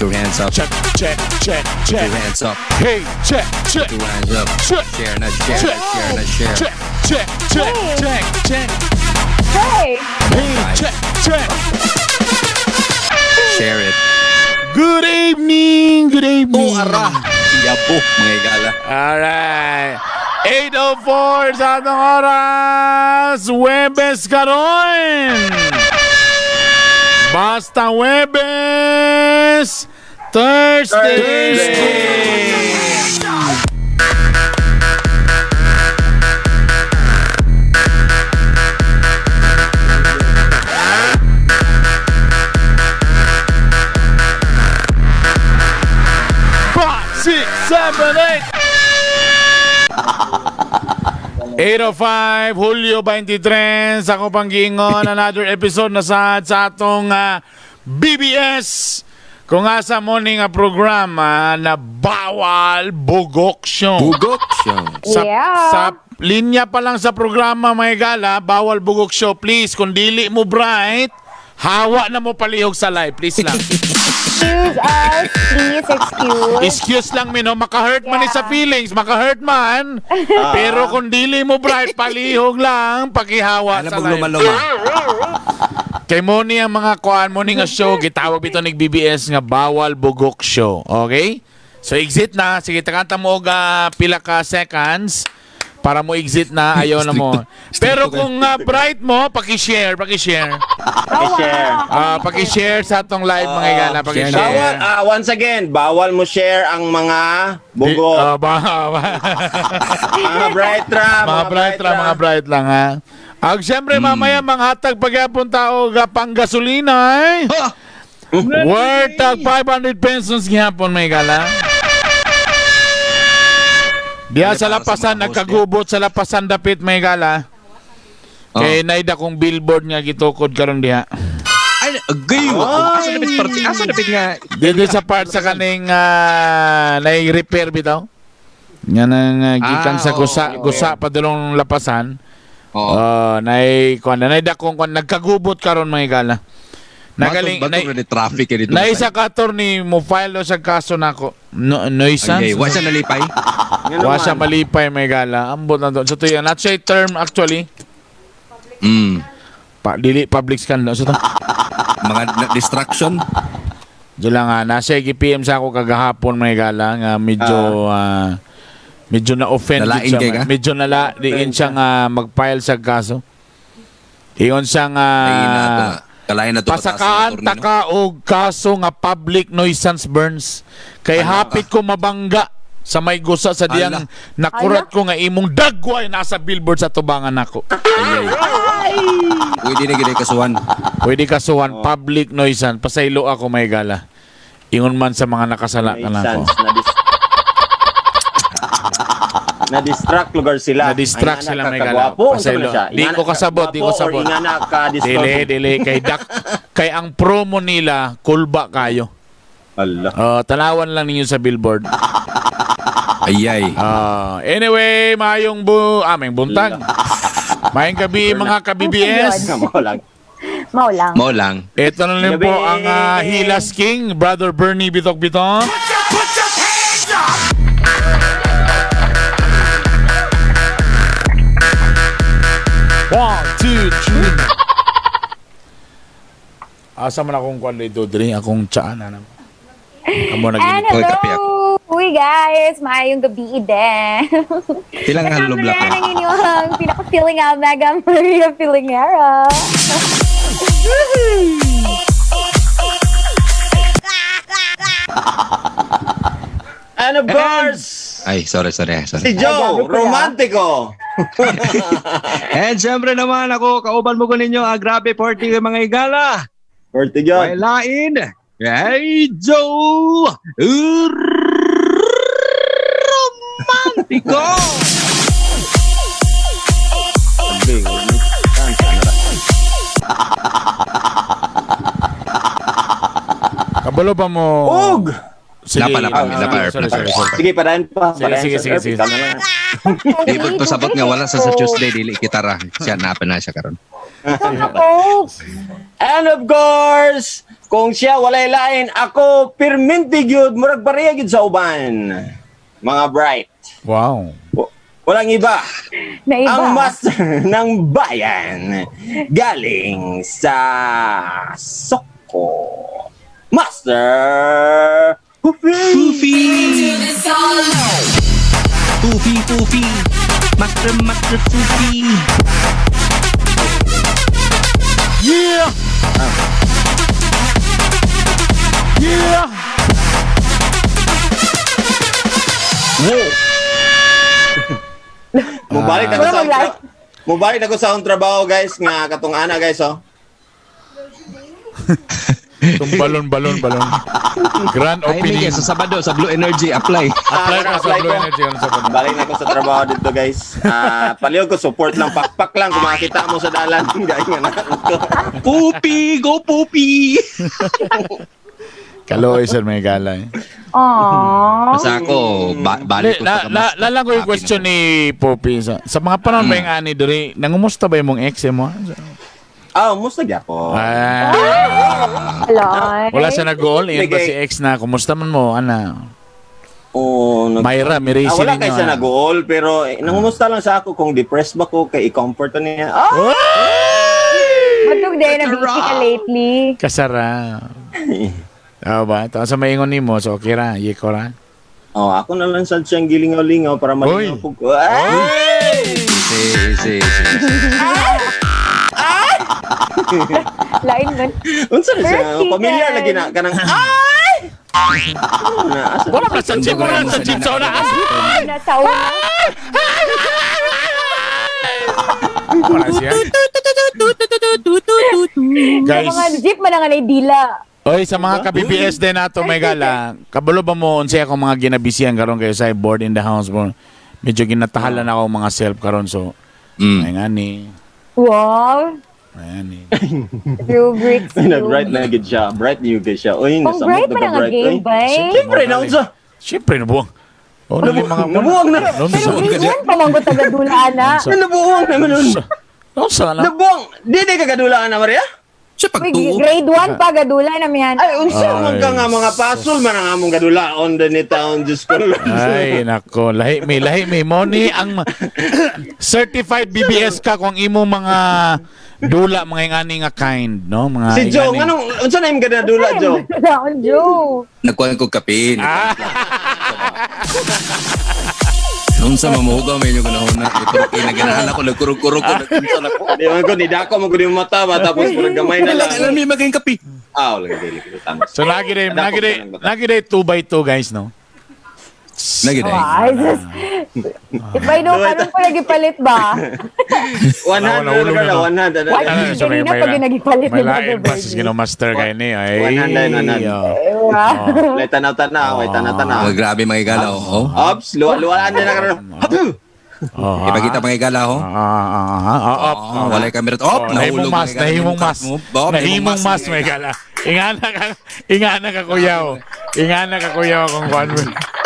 Put your hands up. Check, check, check, Put check. your hands up. Hey, check, check. Put your hands up. Check. Share na share Check. na share na share. Check, check, check, check, check. Hey! Hey, check, check. Share it. Good evening, good evening. Oh, ara. Yabo, mga igala. Alright. 8:04 sa atong oras. Webes karon. Basta Webes. Thursday. Five, six, seven, eight. 8:05, Hulyo 23, sa akong panggiingon, another episode na sa atong BBS. Kung asa mo ni nga programa na Bawal Bugok Show. Bugok siya. Sa, Yeah. sa linya pa lang sa programa, may gala, Bawal Bugok Show, please, kung dili mo bright, hawa na mo palihog sa live, please lang. Excuse us. Please excuse. Excuse lang mi, no, maka-hurt man ni sa feelings, maka-hurt man. Pero kung dili mo bright, palihog lang, pakihawa Alam sa mo live. lumaluma. Kay mo ni ang mga kuan mo ni nga show, gitawag bito ni BBS nga Bawal Bugok Show. Okay? So exit na, sige takanta mo og pila ka seconds para mo exit na, ayaw na mo. Stricto. Pero Stricto kayo. kung bright mo, paki-share, paki-share. Paki-share. Ah, paki-share sa atong live, mga igala, Share na. paki-share. Bawal, once again, bawal mo share ang mga bugo. Mga bright ra, Mga bright ra, mga bright lang ha. Ag siyempre mamaya manghatag pagyapon tao ga panggasolina eh. Ha! Worth tag 500 pesos gihapon, may gala. Diya sa Para sa lapasan, mga host. nagkagubot sa lapasan dapit, may gala. Oh. Kay naida kong billboard nga gitukod karon diha. Ay, agay. Asa dapit parte? Asa dapit nga? Dito sa part sa kaning nay-repair bitaw. Nga nang gikan sa Ah, gusa, oo. gusa padulong lapasan. Oo. Oh, nay kuan na naida kong kuan nagkagubot karon, mga gala. Nagaling Bato nay, na ni traffic eh dito. Naisa ka, attorney, mo file daw sa kaso nako. No, nuisance. Okay, wa siya nalipay. Nga Wa naman. siya malipay, may gala. Ambot na doon. So to yan, not siya term actually. Pa, dili public scandal. So to. Mga distraction. Diyan lang nga, nasa GPM sa ako kagahapon, may gala, nga medyo medyo na-offend Nalain gid siya. kay ka? Medyo nala diin siya nga mag-file sa kaso. Ingon siya nga Ay, na to nga. Kalain na to. pasakaan taka og kaso nga public nuisance burns. Kay Ala. hapit ko mabangga sa may gusa sa diyang Ala. nakurat ko nga imong dagway nasa billboard sa tubangan nako. Ay, ay. Pwede na gid kasuhan. Pwede kasuhan public nuisance. Pasaylo ako, may gala. Ingon man sa mga nakasala ka nako. Nuisance, na-distract lugar sila. Na-distract Ay, sila, ingana may ka gala. kagwapo, unsa man Pasaylo. na siya? Di Ingana ko kasabot, di ko kagwapo or kasabot. ingana ka Dili, disturb. dili kay dak kay ang promo nila kulba kayo. Allah. Tanawan lang ninyo sa billboard. Ay, ay. Anyway, mayong bu aming buntag. Mayong gabi, mga ka-BBS. Mo lang. Mao lang. Mao lang. Ito na rin Gabi. po ang Hilas King, Brother Bernie Bitok Bitok. One, two, three. Asa man akong kwan dito, diri akong tiyaan. Ano? Amo And nag Hoy, kape hello! Uy guys! Maayong gabi din. Pilang Kasama halom na lang. ang inyong pinaka-feeling nga Mega Maria Feelingera. And of course, Ay, sorry, sorry, si sorry. Joe, Romantico. And syempre naman ako, kauban mo ko ninyo, ah, grabe party kay mga igala. Forty yun. Walain. Hey, Joe! Romantico! Sabi, nuisance, ano ra? Kabalo ba mo? Ug! Sige. Napa, napa, Ah, napa, sorry, napa. sorry, sorry. Sige, padayon pa. Sige, Padayon sige, sa sige, Earth. sige. Ikaw na lang. Di ba pasabot nga wala sa Tuesday dili kita ra. Siya na pa na siya karon. Oh, And of course, kung siya walay lain, ako pirminti gyud, murag pareha gyud sa uban. Mga bright. Wow. Walang iba. Na iba. Ang master ng bayan galing sa Soko. Master Hufi! Pufi! Pufi, Pufi! Master, Master Pufi! Yeah! Yeah! Wow! Mubalik na ko Wala sa mag-like. Mubalik na ko sa akong trabaho, guys, nga katong ana, guys, oh. Itong balon, balon, balon. Grand Ay, opening. Miguel, sa Sabado, sa Blue Energy, apply. Apply ka sa Apply Blue ko. Energy. Ano sa Sabado? Balik na ko sa trabaho dito, guys. Ah, palihog ko support lang, pakpak lang kung makakita mo sa dalan. Gaya nga na. Pupi! Go, Pupi! Kaloy, sir, may gala eh. Aww. Basta ako, balik ko La, sa la, la lang ko yung Happy question na ni Poppy. Sa mga panahon ba yung ani diri, nangumusta ba yung mong ex mo? Ah, musta gyapon. Ah, Alay. wala siya nag-goal. Iyon ba Bigay. si ex na, kumusta man mo, ana? Oh, Mayra, Ah, mirisi wala kay ninyo, siya ah. nag-all, pero eh, nangumusta lang sa ako kung depressed ba ko kay i-comfort niya. Ah! Matug din, na-busy ka lately. Kasara. Oo ba? Tapos sa maingon nimo, so okay ra, yeko ra. Oh, ako na lang sad siyang gilingaw-lingaw para malingaw Oy. po ko. Ay! Si, si, si, si. Lain man. Unsa na siya? First Pamilyar season. lagi na kanang ay! Na, asa Wala pa sa chip, wala sa chip sa una. Nasa una. Wala siya. Guys. Sa mga jeep man ang anay dila. Oy, sa mga ka-BBS din nato may gala. Kabalo ba mo unsay akong mga ginabisihan karon kayo sa board in the house bro. Medyo ginatahalan ako ang mga self karon so ay nga ni. Wow. Ayan ni. Rubrics. Nag-bright na gid siya. Bright new gid siya. Uy, Pang nasamot bright na man ang ka-bright. game, Uy. bay. Siyempre na unsa. Siyempre nabuang. Oh, nali mga Nabuang na. Ano Pero sa grade 1 pa man ko taga-dula na. Nabuang naman nun. Ano sa na? Nabuang. Di di ka kadulaan na Maria? Siya Uy, pagtuo. grade 1 pa gadula na miyan. Ay, unsa Ay, man ka nga mga pasol man ang among kadulaon din ni taon Diyos ko. Lord. Ay, nako, lahi mi mo ni ang certified BBS ka kung imo mga dula mga ingani nga kind, no? Mga Si Joe, ingani. anong unsa na imong kadula, Joe? Dulaon, Joe. Nagkuhan ko kape. Ah, Nung sa mamuhugaw, medyo ganahon na. Pero kinaganahan ako, nagkurog-kurog ko, nagkunsa na ko. Di man ko ni dako mo gud yung mata ba tapos murag gamay na lang. Alam mo, maging kape. Ah, wala dili ko tama. so lagi day 2 by 2 guys, no? Nagin eh. Ay, sus. If I know, karon pa nagipalit ba? One hand Wala, wala, na wala. ka, one hand. Why? Ano, so Kanina pag nagipalit may ni lain Brother pa sa Virgie. Gino Master kay ni. Ay. One hand, one hand. Oh. Eh, wow. Wala tanaw-tanaw, way tanaw-tanaw. Oh, grabe mga igala, oh. Ops, luwa-luwaan na karon. Hapu! Oh, ha? Ipakita mga igala, oh. Ah, ah, ah, ah, ah, up. Oh, walay camera. Oh, Oh, nahimong nahulog mas, mga igala. nahimong mas. Oh, Nahimong mas, may gala. Ingana ka kuya. Oh. Ingana ka kuya kung kuan mo.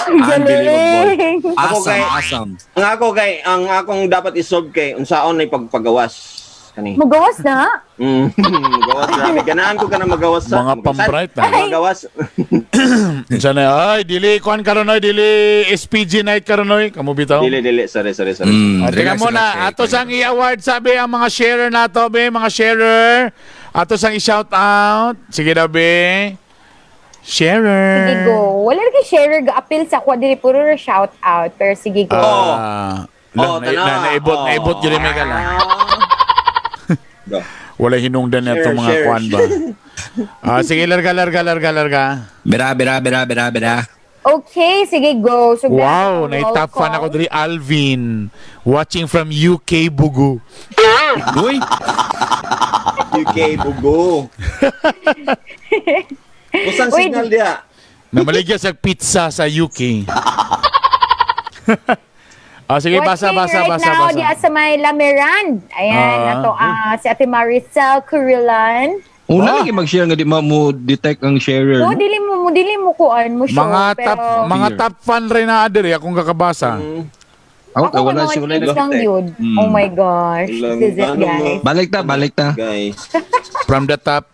Unbelievable. Galing. Ako Awesome, kay- awesome. Ang ako kay ang akong dapat isolve kay unsaon na pagpagawas kani. Magawas na? Magawas grabe. Ganahan ko ka na magawas sa Mga pambright na. Magawas. Sana ay dili kuan karon oy, dili SPG night karon oy, kamo bitaw. Dili dili, sorry sorry sorry. Ah, teka Relax, muna, relax, ato sang i-award sabi ang mga sharer nato be, mga sharer. Ato sang i-shout out. Sige daw be. Sharer. Sige, go. Wala na kay sharer ga-appeal sa ako. Dili, puro ra shout out. Pero sige, go. Ah, Oh, lang, na, tanawa. na, naibot, Oh. naibot yun may gala. Go. Wala hinungdan na itong Share, mga share. kuan ba. Ah, sige, larga, larga, larga, larga. Bira, bira, bira, bira, bira. Okay, sige, go. So, Wow, grabe, na top roll fan ako call. diri Alvin. Watching from UK Bugu. Uy, UK bugo. Usang Wait. signal diha. Namaligya sa pizza sa UK. Ah, sige, basa, Watching basa, right basa, now, basa. diya sa may Lameran. Ayan, Ah. ato si Ate Maricel Curilan. una Ah. lagi mag-share nga di ma mo detect ang sharer. No, dili mo kuan mo show Mga pero top mga top fan rin na diri akong kakabasa. Ako, Ako wala mga siya wala tips na. lang yun. Oh my gosh. Walang- This is it, ano guys. Balik ta, balik ta. Guys. From the top.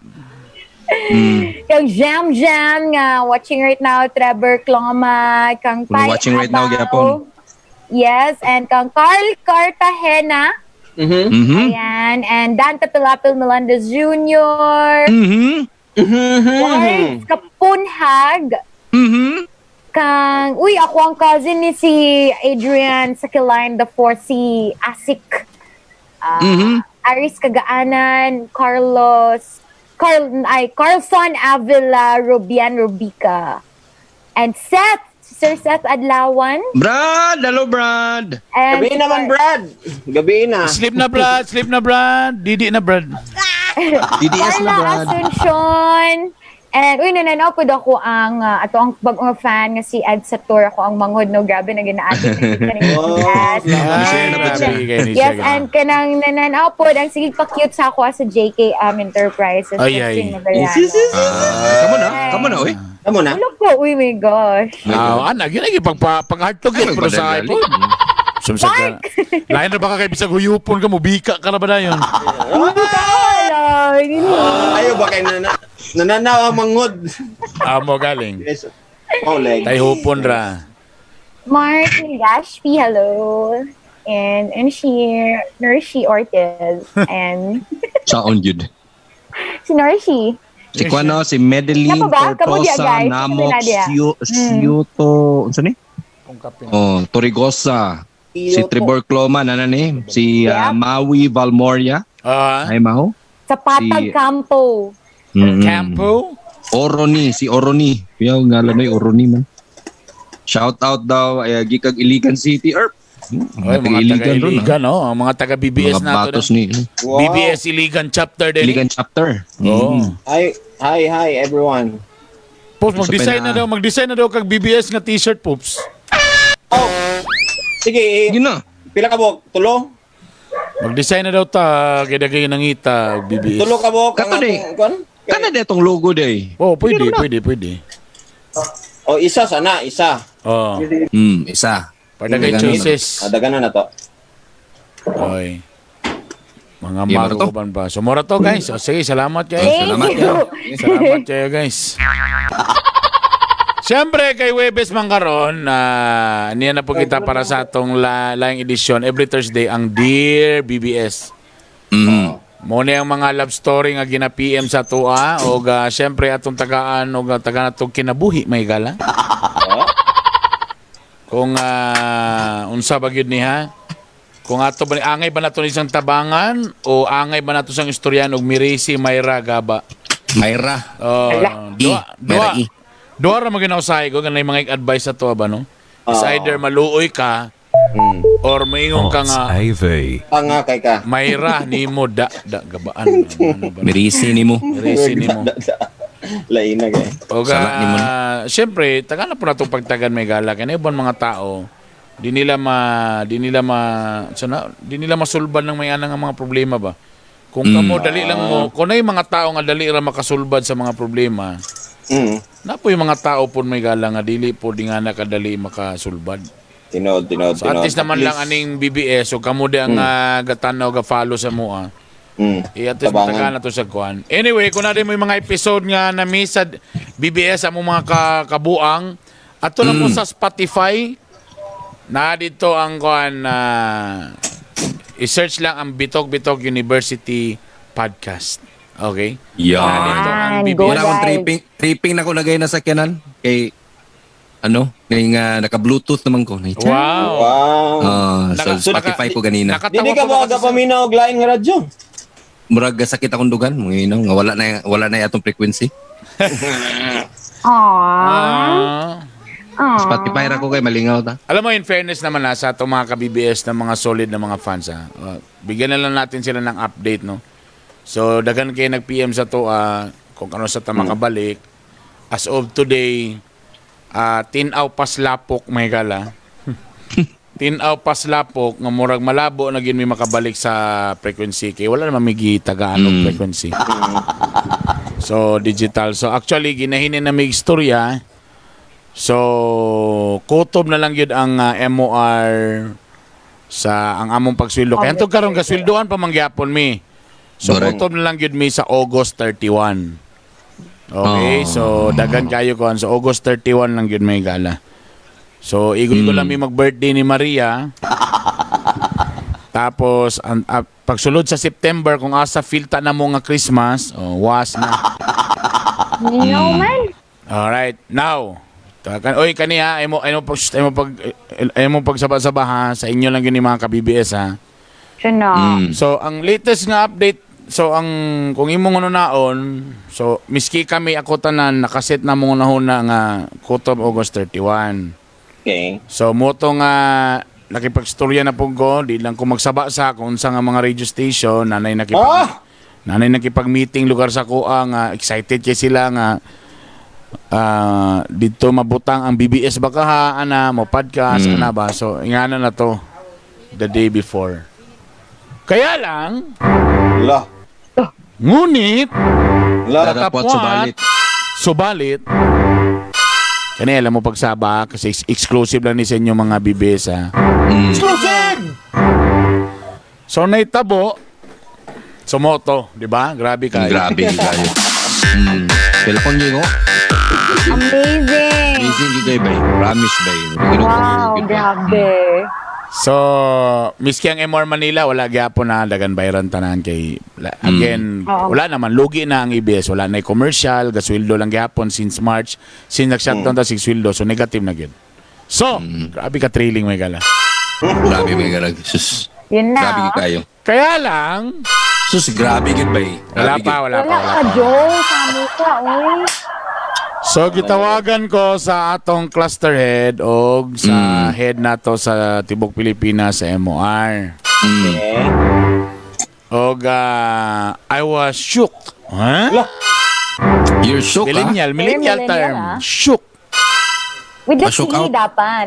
Kang Jam Jam nga watching right now, Trevor Cloma, kang Kung Pai watching right now, Abaw. gyapon. Yes, and kang Carl Cartagena. Ayan, and Dante Pilapil Melendez Jr. Wards Kapunhag. Kang, uy, ako ang cousin ni si Adrian Sakiline the fourth, si Asik. Aris Kagaanan, Carlos, Carl, ay, Carlson Avila, Rubian Rubica. And Seth, Sir Seth Adlawan. Brad, hello Brad. And Gabi naman, Brad. Gabi na. Sleep na, Brad. Sleep na, Brad. Didi na, Brad. DDS na Carla Brad. Asuncion. And uy, nananaw po ako ang ato ang bagong fan nga si Ed Satur ako ang manghod no, grabe na ginaati Oh, yes. Ay, And, grabe kay ni yes, siya. and kanang nananaw po ang sige pa cute sa ako sa JKM Enterprises. Ay, ay. Christine Magallano. Ah, kamo na, kamo na oy. Tamo na. Ulo ko, uy my gosh. Ah, anak, yun ay paghartog yun. Ay, Pero sa magpadali. iPhone. Sumsag ka. Lain na baka kay bisag huyupon ka, mubika ka na ba na yun? Wala, hindi na. Ayaw ba kay nananaw ang mangod? Amo galing. Yes. Oh, leg. Tay hupon ra. Mark Gashpi, hello. And she, Nershi Ortiz. And Saon jud. si Nershi. Si Kuano, si Medellin, Nako ba? Kamo diya, Tortosa, guys. Namok, Kamo na diya. Siuto, unsa ni? Oh, Torrigosa. Si Trevor Cloma, nana ni? Si Maui Valmoria. Ah, Ay, maho. Sa Patag Campo. Campo? Oroni, si Oroni. Kuya, ngalan na Oroni man. Shout out daw ay gikag Iligan City Erp. Oy, mga taga Iligan ron, ah. Iligan, oh. Ang mga taga BBS Mga na to. batos ni Wow. BBS Iligan chapter din. Iligan chapter. Oh. Hi, hi, hi, everyone. Pops, mag-design Sa na daw, mag-design na daw kag BBS nga t-shirt, Pops. Oh, sige, eh, Yun na. pila ka buok? Tulo? Mag-design na daw ta kay dagay nangita og BBS. Tulo ka buok? Kato ang di. atong kuan? Kana de tong logo day. Oh, pwede, pwede, pwede. Oh, isa sana, isa. Oh, Isa. padagay Ganun. choices. Ah, dagana na to. Oy. Mga Yeah, mura to. maruban pa. So, mura to, guys. O, sige, salamat, guys. Thank Salamat. you. Salamat kayo, guys. Siyempre, kay Webes man karon, niya na po kita para sa atong laing edisyon. Every Thursday, ang Dear BBS. Mo ni ang mga love story nga gina-PM sa tua o siyempre atong tagaan og tagaan atong kinabuhi may gala. Kung unsa ba gyud niya? Kung ato ba angay ba nato ni isang tabangan o angay ba nato sang istoryan og Mirisi Mayra Gaba? Mayra. Oh, Ala. duha, E. duha, Mayra E. duha ra maginausay ko ganay mga advice sa to ba no? Is either maluoy ka or maingon ka nga AV. Panga kay ka. Mayra nimo da da gabaan. Ano ba? Mirisi nimo. Mirisi nimo. Lain na kay. O Sala nimo ga, siyempre, taga na po na itong pagtagan may gala. Kaya ibang mga tao, di nila ma, sana, di nila masulbad ng may anang nga mga problema ba? Kung kamo, dali lang mo, kung na yung mga tao nga dali ra makasulbad sa mga problema, na po yung mga tao po may gala nga dili po di nga nakadali makasulbad. Tinod, tinod, So at tinod. least naman lang aning BBS o kamo di ang gatanaw ga follow sa mua. Eh, at least Tabangan. matagal na to sa kuan. Anyway, kung natin mo yung mga episode nga na miss sa BBS among mga kabuang, ato na po sa Spotify, na dito ang kuan na i-search lang ang Bitog Bitog University Podcast. Okay? Yan. Dito ang Yan, BBS. go Wala akong guys. tripping, tripping na ko nagay na sakyanan kay ano, ngay nga naka-Bluetooth naman ko. Wow. Wow. Ah, sa Spotify ko ganina. Nakatawa Dili ka pa ba ba kasi sa- gapaminaw og lain nga radyo? Murag sakit akong dugan, mga ino, nga wala na atong frequency. Aww. Ah. Aww. Spotify ra ko kay malingaw ta. Alam mo, in fairness naman ha, sa atong mga ka-BBS na mga solid na mga fans ha, bigyan na lang natin sila ng update, no? So, daghan kayo nag-PM sa to, kung ano sa tama makabalik. As of today, tinaw paslapok, may gala. Tinaw paslapok, nga murag malabo na gin may makabalik sa frequency. Kay wala naman may gitagaan og frequency. So, digital. So, actually, ginahinin na may istorya. So, kutob na lang yun ang MOR Sa ang among pagsweldo. Kaya hantod karon gasweldoan pa man gyapon mi. So kutob na lang gyud mi sa August 31. Okay, Oh. so dagan kayo ko so August 31 lang gyud may gala. So igo-igo lang mi mag-birthday ni Maria. Tapos pagsulod sa September kung asa filta na mo nga Christmas, oh, was na. No man. Alright, now. Tawagan, oy kaniya, ay mo ay mo pag ay mo pag ay mo pagsaba-saba ha sa inyo lang yun yung mga ka-BBS ha. Siya na. So ang latest nga update, so ang kung imong naon, so miski kami ako tanan nakaset na mong unahuna nga kutob August 31. Okay. So moto nga nakipagstorya na po ko, di lang ko magsaba sa kung unsa nga mga radio station, nanay nakipag nanay nakipag-meeting lugar sa kuha nga excited kay sila nga dito mabutang ang BBS baka ha ana mo podcast ana ba, so ingana na to the day before. Kaya lang La. ngunit La. Datapwat Datapwat. subalit. Subalit kani alam mo pagsaba kasi exclusive lang ni sa inyo mga BBS ha. Exclusive! So naitabo sumoto, di ba? Grabe kayo. Grabe kayo. Kailan kong gingo? Amazing. Amazing gyud kayo bay. Promise bay. Wow, grabe. So, miski ang MR Manila, wala gyapon na dagan bayran tanan kay again, Oo. wala naman lugi na ang EBS, wala na commercial, gasweldo lang gyapon since March, since nag-shutdown ta sig sweldo, so negative na gyud. So, grabe ka trailing may gala. Grabe may galag. Sus. Yun na. Grabe oh. gyud kayo. Kaya lang, Sus, grabe gyud bay. wala Grabe pa, gyud. wala pa, Wala wala ka, pa. Joe. Kamo ka, uy. So gitawagan ko sa atong cluster head og sa head nato sa Tibok Pilipinas sa MOR. Okay. Og I was shook. Huh? La. You're shook, ah. Millennial, millennial Millennial, term. ah. Shook. With the Ah, shook C out. dapat.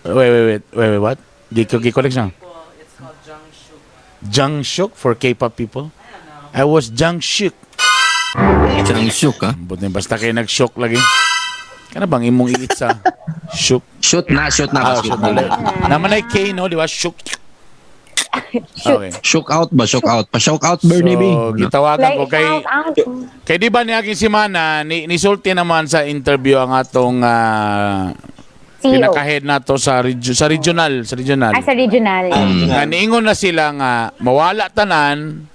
Wait, wait, wait, wait, wait, what? Di ko gi-correct siya. Jang shook for K-pop people. I was jang shook. Siyang shook, ah. Buti basta kayo nag-shook lagi. Kana bang imong iit sa shook? Shoot na, shoot na. Ah, Shoot shoot na. na. Naman ay K, no? Di ba? Shook. Okay. Shook out ba? Shook out. Pa-shook out, Bernie B. So, gitawagan Like, ko kay shout out. kay di ba niya simana ni nisulti naman sa interview ang atong CEO. pinaka-head nato sa regional, sa regional. Ah, sa regional. Nga niingon na sila nga mawala tanan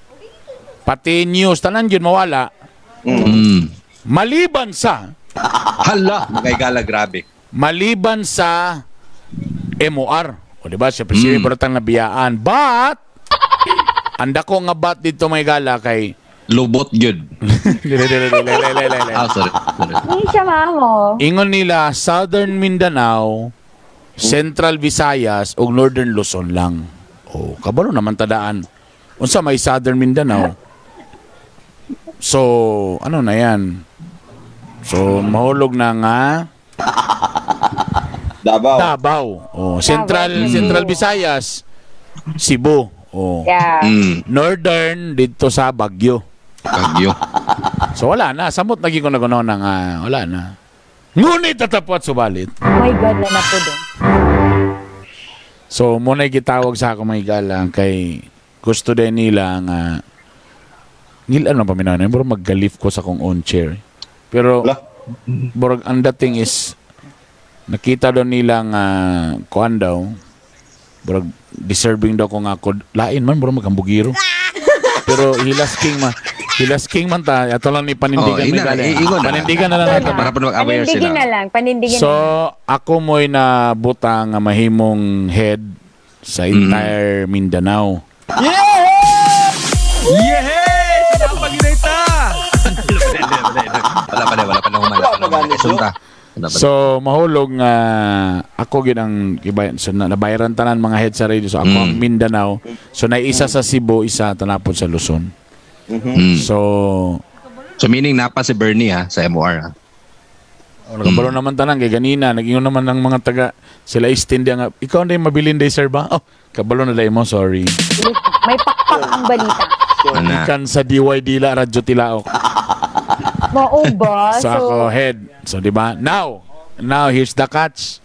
pati news tanan gyud mawala maliban sa Hala, magaygala, grabe. maliban sa MOR. O di ba? Siyempre mm. tang nabiyaan. But anda ko nga bat dito may gala kay Lobot gyud. Dili, dili, dili, dili, dili, dili. Ah, sorry. Sorry. Hindi siya, mamo. Ingon nila Southern Mindanao, Central Visayas ug Northern Luzon lang. Oh, kabalo naman tadaan. Unsa may Southern Mindanao? So, ano na yan? So, mahulog na nga Davao. Davao. Oh, Central Davao. Central Visayas, Cebu. Oh. Yeah. Northern dito sa Baguio. Bagyo. So wala na, samot naging ko na na nga wala na. Ngunit tatapot subalit. Oh my God, na na po doon. So mo na gitawag sa ako may galang kay gusto din nila nga ngil ano pa minano bro maggalif ko sa akong own chair. Pero Ala. borag ang dating is nakita daw nila nga kuan daw borag deserving daw ko nga ako lain man borag magambugiro. Pero hilas king man ta ato lang ni panindigan Oh, may ina, gala. ingon na. Panindigan na lang nato. Para po mag-aware Panindigin sila. na lang. Panindigin So, na lang. ako mo'y nabutang nga mahimong head sa entire Mindanao. Yes! Sinapag-inita! Wala pa na, wala pa na humala. Wala pa gani, Sunta. Wala pa na. So, mahulog nga ako gyud ang iba so nabayaran tanan mga head sa radio. So, ako ang Mindanao. So, naisa sa Cebu, isa tanapon sa Luzon. So, So meaning napa si Bernie ha sa MOR ha. oh, nakabalo naman tanan kay ganina nag-ingon naman ng mga taga sila East India nga ikaw na yung mabilin day sir ba? Oh, kabalo na day mo, sorry. May pakpak ang balita. Ana. Ikan sa DYD la Radyo Tilaok. Mao ba? So, ako head. So, di ba? Now, here's the catch.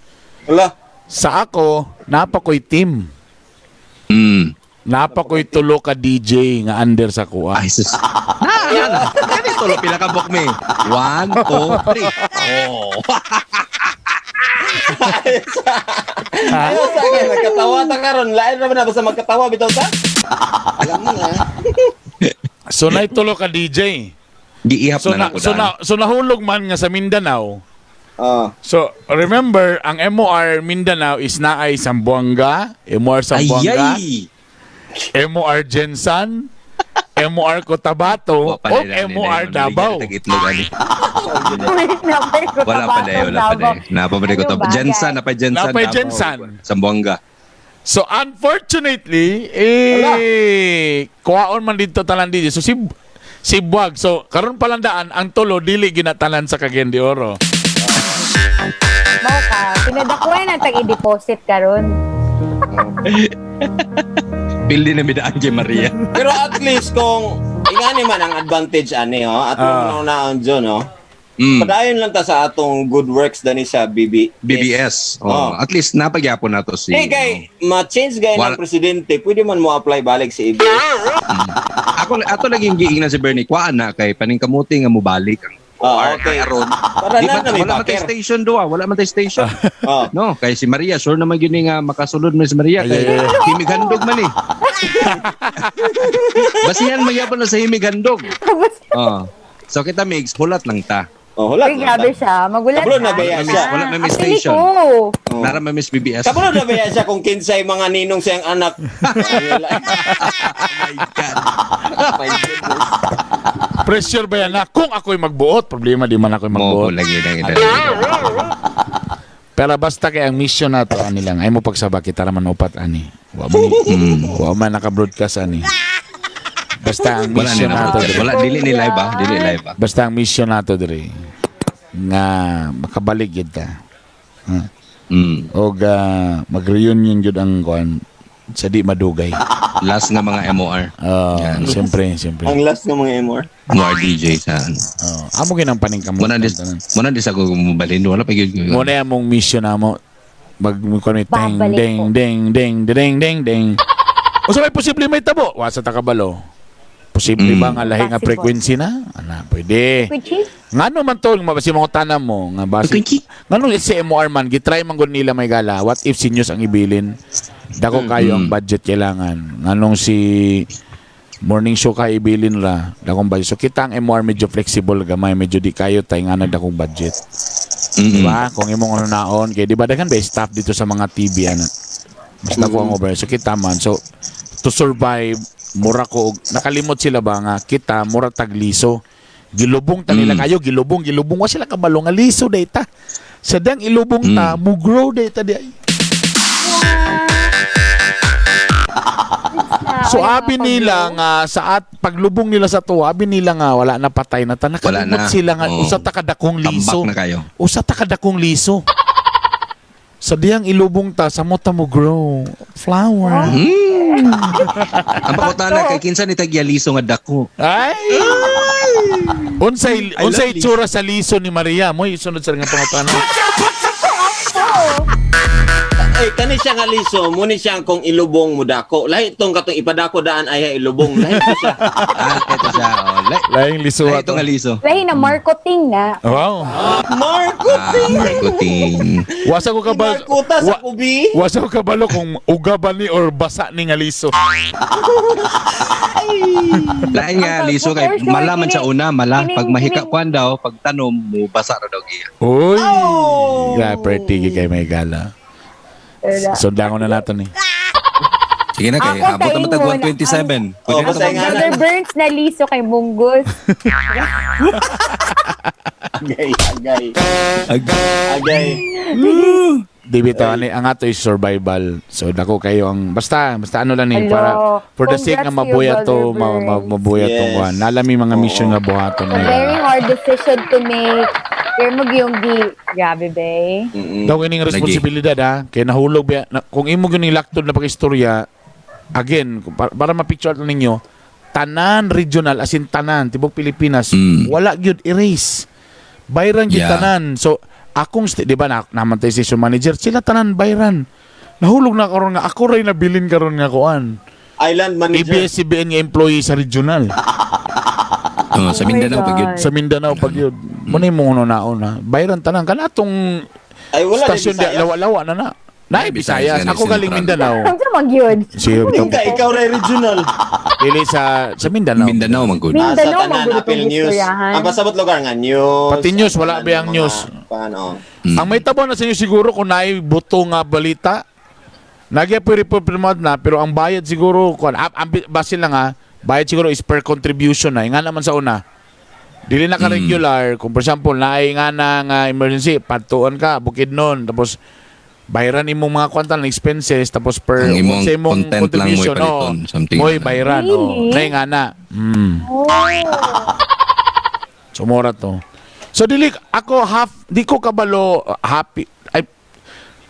Ala. Sa ako, napakoy team. Napakoy tulo ka DJ nga under sa kuha. Ay, sus. Na, na, na. Ganito, lo, pila ka book me. One, two, three. Oh. Ayos sa akin, nagkatawa ta karon. Lain ra man na basta magkatawa bitaw ta. Alam mo na. So nay tulo ka DJ. Giihap So na na, na ko so na, so nahulog man nga sa Mindanao. Oh. So remember, ang MOR Mindanao is naay Zamboanga, MOR Zamboanga, Ayay! MOR Jensan, MOR Cotabato, Wa pa o na, MOR Davao. Itlog, ani. Napay ko Wala pa na, wala pa na. Napa pa na ko Ano ba, Jensan, guys? napay Jensan. Napay Davao. Jensan. Zamboanga. So unfortunately, eh kuhaon man dito tanan dito. So si Buwag. So karon palandaan ang tulo dili ginatanan sa Cagayan de Oro. Mao ka. Pinadakuha na tag i-deposit karon. Pildi na midaan kay Maria. Pero at least kung ingani man ang advantage ani ho, atong naon John ho. Padayon lang ta sa atong good works dani sa BB. BBS. Oh, Oh. at least napagyapon na to si Hey kay ma-change gay ng presidente, pwede man mo apply balik sa ABS. Ako ato lagi giingnan si Bernie kuan na kay paningkamuti nga mobalik ang Oh, OR okay. aron. Para Di na ba, na may wala man tay backer. station do ah, wala man tay station. Oh. No, kay si Maria sure naman gyud ni nga makasulod man si Maria kay Ay, ay, ay. himig handog man eh. Basihan magyapon na sa himig handog. Oh. So kita mix hulat lang ta. Oh, hulat Uy, lang grabe ta. siya. Magulat Kabalo na siya. ba yan siya? Wala may Actually, station. ko. Oh. Nara man Miss BBS. Kabalo na ba yan siya kung kinsay mga ninong siyang anak? Oh my God. My goodness. Pressure ba yan na kung ako'y magbuot? Problema di man ako'y Mo magbuot. lagi lagi. Pero basta kay ang mission nato ani lang ay mo pagsaba kita raman upat ani. Wa man wa man naka-broadcast ani. Basta ang Wala ni mission na nato diri. Wala dili ni live ah, dili live ah. Basta ang mission nato diri nga makabalik gyud ta. Og mag-reunion gyud ang kuan sa di madugay. Last nga mga MOR. Ah, siyempre, siyempre. Ang last ng mga MR. MOR DJ sa ano. Oh, amo ginang paningkamot. Muna dis muna dis ako mubalhin wala pa gyud. Muna yung mong mission na mo mag kuno ding Babalik ding po. ding ding ding ding ding. Usa may posible may tabo, wa sa takabalo. Posible ba nga lahi nga Possible. frequency na? Ana, pwede. Which is, Ngano man to mabasi mga tanam mo nga basi. Frequency? Ngano si MOR man gitry man gud nila may gala. What if si news ang ibilin? Dako kayo ang budget kailangan. Nganong si morning show ka ibilin ra dakong budget. So kita ang MOR medyo flexible gamay, medyo di kayo tay nga dakong budget. Diba? Kung imong ano naon, kay di ba daghan ba staff dito sa mga TV ana. Mas dako ang over. So kita man. So to survive, mura ko nakalimot sila ba nga kita mura tagliso. Gilubong ta nila kayo, gilubong, gilubong wa sila kabalo nga liso data. Sa dang ilubong ta, mo grow data di ay. So abi nila nga sa at paglubong nila sa tuwa, abi nila nga wala na patay na ta. Nakalimot Wala na. sila nga Oo. usa ta kadakong liso. Tambak na kayo. Usa ta kadakong liso. Sa diyang ilubong ta, sa mo ta mo grow flower. Ang pakutana kay kinsa ni tagyaliso nga dako. Ay! Unsay I unsay love itsura sa liso ni Maria mo isunod sa nga pangutana. Ay, kani siya nga liso, muni siya kung ilubong mo dako. Lahi tong katong ipadako daan ay ilubong. Lahi to siya. Ah, ito siya. Oh, Laing liso lahi ato. ito nga liso. Lahi na marketing na. Wow. Marco! Ah, marketing. Wasa ko kabalo. Marcota sa kubi. Wasa ko kabalo kung uga ba ni or basa ni nga liso. Lain nga Ang liso kay for sure, mala man sa una, mala pag mahika kuan daw, pag tanom mo basa ra daw giya. Uy. Oh! Grabe, pretty kay may gala. Sundan ko na nato ni. Sige na kay Ako, abot naman tag kaingon, 127. Oh, Pwede na basta tawag- nga. Brother Burns na liso kay Munggus. Agay, agay. Ag- Agay. Di bitaw ani ang ato is survival. So dako kayo ang basta basta ano lang ni Hello. para for the sake Congrats nga to you, mabuya to Brother Burns. mabuya to Yes. kuan. Nalami mga Oo. mission nga buhaton A na. very hard decision to make. Pero mag yung di, grabe bay. Daw kining responsibilidad ha kay nahulog ba na, kung imo gyud ning laktod na pakistorya again para ma-picture na ninyo tanan regional as in tanan tibok Pilipinas wala gyud erase. Bayran gyud tanan. So Akong di ba na namantay station manager, sila tanan bayran. Nahulog na karon nga ako ray nabilin karon nga kuan. Island manager. ABS-CBN nga employee sa regional. Oh, sa Oh my Mindanao pag yun. God. Sa Mindanao pag yun. Muna mo naon na. Bayran tanan kanatong Ay, wala din stasyon di Bisaya. lawa-lawa na na. Naay Bisayas, Bisayas. ganun, Ako galing Central. Mindanao. Ang sa magyud. Siya Ikaw, ikaw ray regional. Dili sa Mindanao. Mindanao man gud. Ah, sa Mindanao, tanan, magulo Apple tong News. istoryahan. Ang pasabot lugar nga, news. Pati news, wala Ang ba yung mga- news? Paano? Ang may tabo na sa inyo siguro kung naay buto nga balita. Nagya po report na pero ang bayad siguro kuan ang basin lang ha, bayad siguro is per contribution na. Nga naman sa una. Dili na ka regular, kung for example naay nga na nga emergency, patuon ka Bukidnon tapos bayaran imong mga kwantan expenses tapos per Ang imong sa imong content lang mo'y contribution, paliton, oh, something mo'y na. bayaran oh. Really? Naay nga na. Oh. So mura to. So dili ako half di ko kabalo happy ay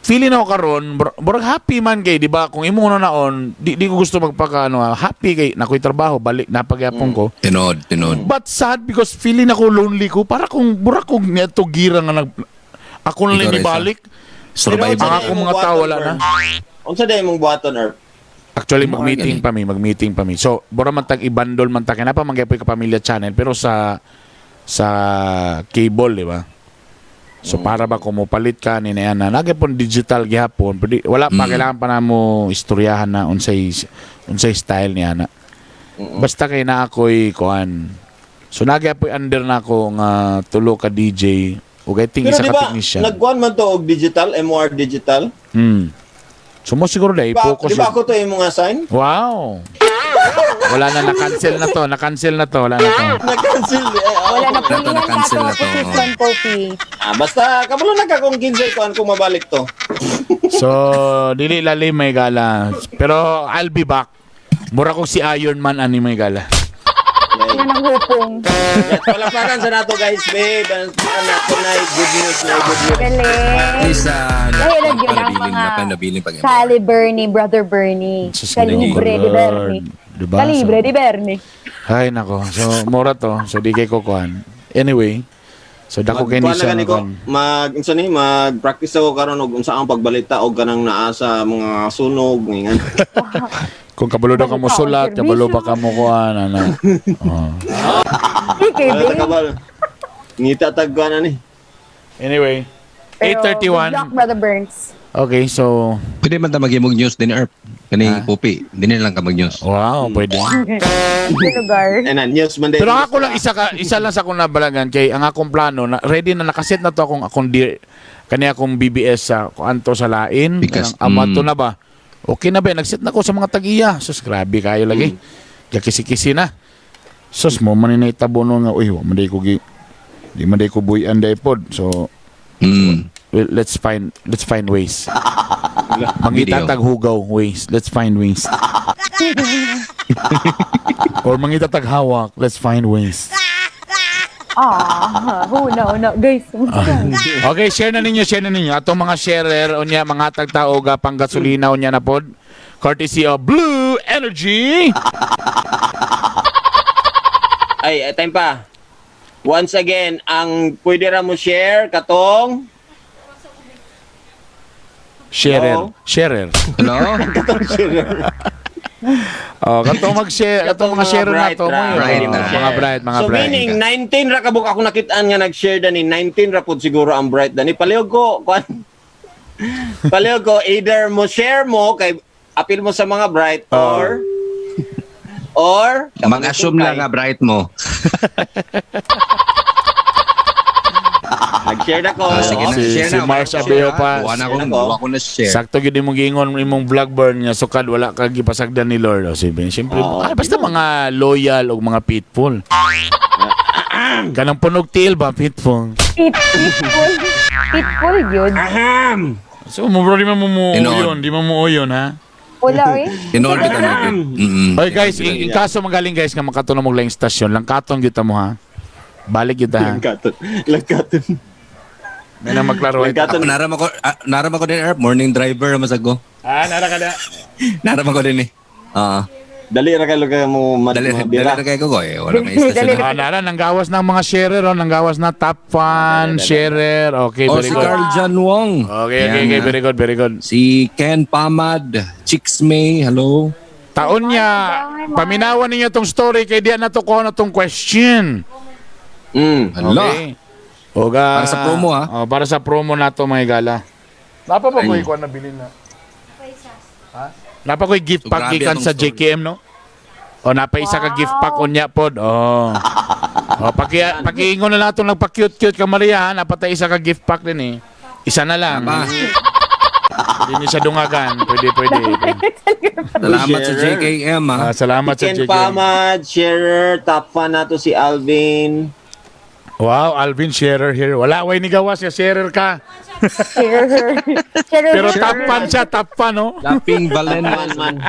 feeling ako karon murag happy man kay di ba kung imo na naon di ko gusto magpaka ano happy kay nakoy trabaho balik napagyapon ko. Tinod, tinod. But sad because feeling ako lonely ko para kung mura kong niadto gira nga nag ako na lang Ikaw, Reza. ibalik. Survivor. Ang akong mga tao wala na. Unsa day imong buhaton, Erp? Actually Mura mag-meeting gani. pa mi, mag-meeting pa mi. So bora man tag ibandol man ta kay napa man gyapon ka pamilya channel pero sa cable, di ba? So para ba kung mopalit ka ni na na nagyapon digital gihapon, pero wala pa kailangan pa namo istoryahan na unsay unsay style niya na. Basta kay na ako'y kuan. So nagyapoy under na ako nga tulo ka DJ ug I think Pero isa di ka ba, technician. nagkuhan man to og digital, MR digital? So mo siguro dai Di ba, focus. di ba ako to imong assign? Wow. Wala na na-cancel na to, na-cancel na to, wala na to. Na-cancel. Eh, oh. Wala na Wala to, pulihan ka na-cancel to na to. position, Poppy. Ah, basta, kabalo na ka kung 15 kuan kung mabalik to. So, dili lalim may gala. Pero I'll be back. Mura ko si Iron Man ani may gala. Nga nang hupong. Palapakan sa nato guys, babe. Ang nato na good news, na good news. Galing. Isa, Ay, alam yun ang nabilin, mga nabilin pag Caliber ni Brother Bernie. Sus, Calibre Lord. di Bernie. Diba? Calibre So, di Bernie. Ay, nako. So, mura to. So, di kay kukuhan. Anyway, so dako kay ni Magkuan na siya. gani ko, kuan. mag unsa ni mag-practice ako karon og unsa ang pagbalita og kanang naa sa mga sunog ngingan. Kung kabalo daw ka mo Balita o sulat, kabalo pa serbisyo. ka mo kuan, ano. Oh. Okay, Wala ta babe. kabal. Ngita tag kuan ani. Anyway, Pero 8:31. good luck, Brother Burns. Okay, so Pwede man ta maghimog news din, Erp. Kani Pupi, din lang ka mag-news. wow, pwede. Sa lugar. Anan news man day. Pero ako lang isa lang sa akong nabalagan kay ang akong plano na ready na nakaset na to akong akong di, kani akong BBS sa kuanto sa lain. Because, Kanang amato na ba? Okay na ba? Nagset na ko sa mga tag-iya. Sus, grabe kayo lagi. Gakisi-kisi na. Sus mo man ni tabo no nga uy, wa man day ko gi di man day ko buyan day pod. So well, let's find ways. Mangita Video. tag hugaw ways. Let's find ways. Or mangita tag hawak. Let's find ways. Ah, who no, no. Guys, Okay, share na ninyo, share na ninyo. Atong mga sharer, unya, mga tagtao, ga panggasolina, unya na pod. Courtesy of Blue Energy. Ay, eh, time pa. Once again, ang pwede ra mo share katong Sharer. Hello? Sharer. Hello? katong share. Oh, katong mag-share, katong mga sharer na to mo. Bright, Bright Oh, na. mga bright, mga so bright. meaning 19 ra kabuk ako nakitaan nga nag-share dani 19 ra pud siguro ang bright dani palihog ko kuan palihog ko either mo share mo kay apil mo sa mga bright or Mag-assume lang nga bright mo. Nag-share na ko. Ah, sige na, share Si na. Mars Share Abeo na. pa. Wa na ko, Share na ko. wa ko na share. Sakto gyud imong giingon imong vlog burn nga sukad wala ka gipasagdan ni Lord. O sige, siyempre, Oo. ay, basta mga loyal o mga faithful. Kanang punog tiil ba, faithful? Pitful. Pitful yun. Aham! So, mo bro, di man mo mo Tinood. yun, di man mo yun, ha? Wala eh. Tinood kita na. Oy guys, in kaso magaling guys nga makatunog mo lang stasyon, langkaton gyud ta mo ha. Balik gyud ta ha. Langkaton. Langkaton. May nang maglaro. Langkaton. Ako naram ako, naram ako din, Erp. Morning driver, masago. Ah, nara ka na. Naram ako din eh. Ah. Dali ra kayo kayo mo Dali, dali mabira. na kayo ko eh. Wala may Dali istasyon. Ah, nara, nanggawas ng mga sharer, oh, nanggawas na top fan, sharer. Okay, Oh, very si good. Carl John Wong. Okay, Yan, okay, ah. very good, very good. Si Ken Pamad, Chicks May, hello. Taon niya, paminawan ninyo tong story kay diyan na to ko na tong question. Hala. Okay. Oga, Para sa promo, ha? Oh, para sa promo na to, mga gala. Napa pa ko'y kuha na bilin na? Ha? Napa ko'y gift So, pack grabe gikan atong sa story. JKM, no? O napa isa ka gift pack unya pod. Oh. O pakiingon na nato nagpa-cute-cute ka Maria, ha? Napatay isa ka gift pack din eh. Isa na lang. Aba. Hindi niya siya dungagan. Pwede, pwede. Salamat sa Sharer. JKM ha. Ah, salamat sa Ken JKM. Pamad, sharer, top fan nato si Alvin. Wow, Alvin Scherer here. Wala, way ni gawas ya Scherer ka. Sharer. Sharer. Pero top fan siya, top fan, no? Laping Fan Valendez. man.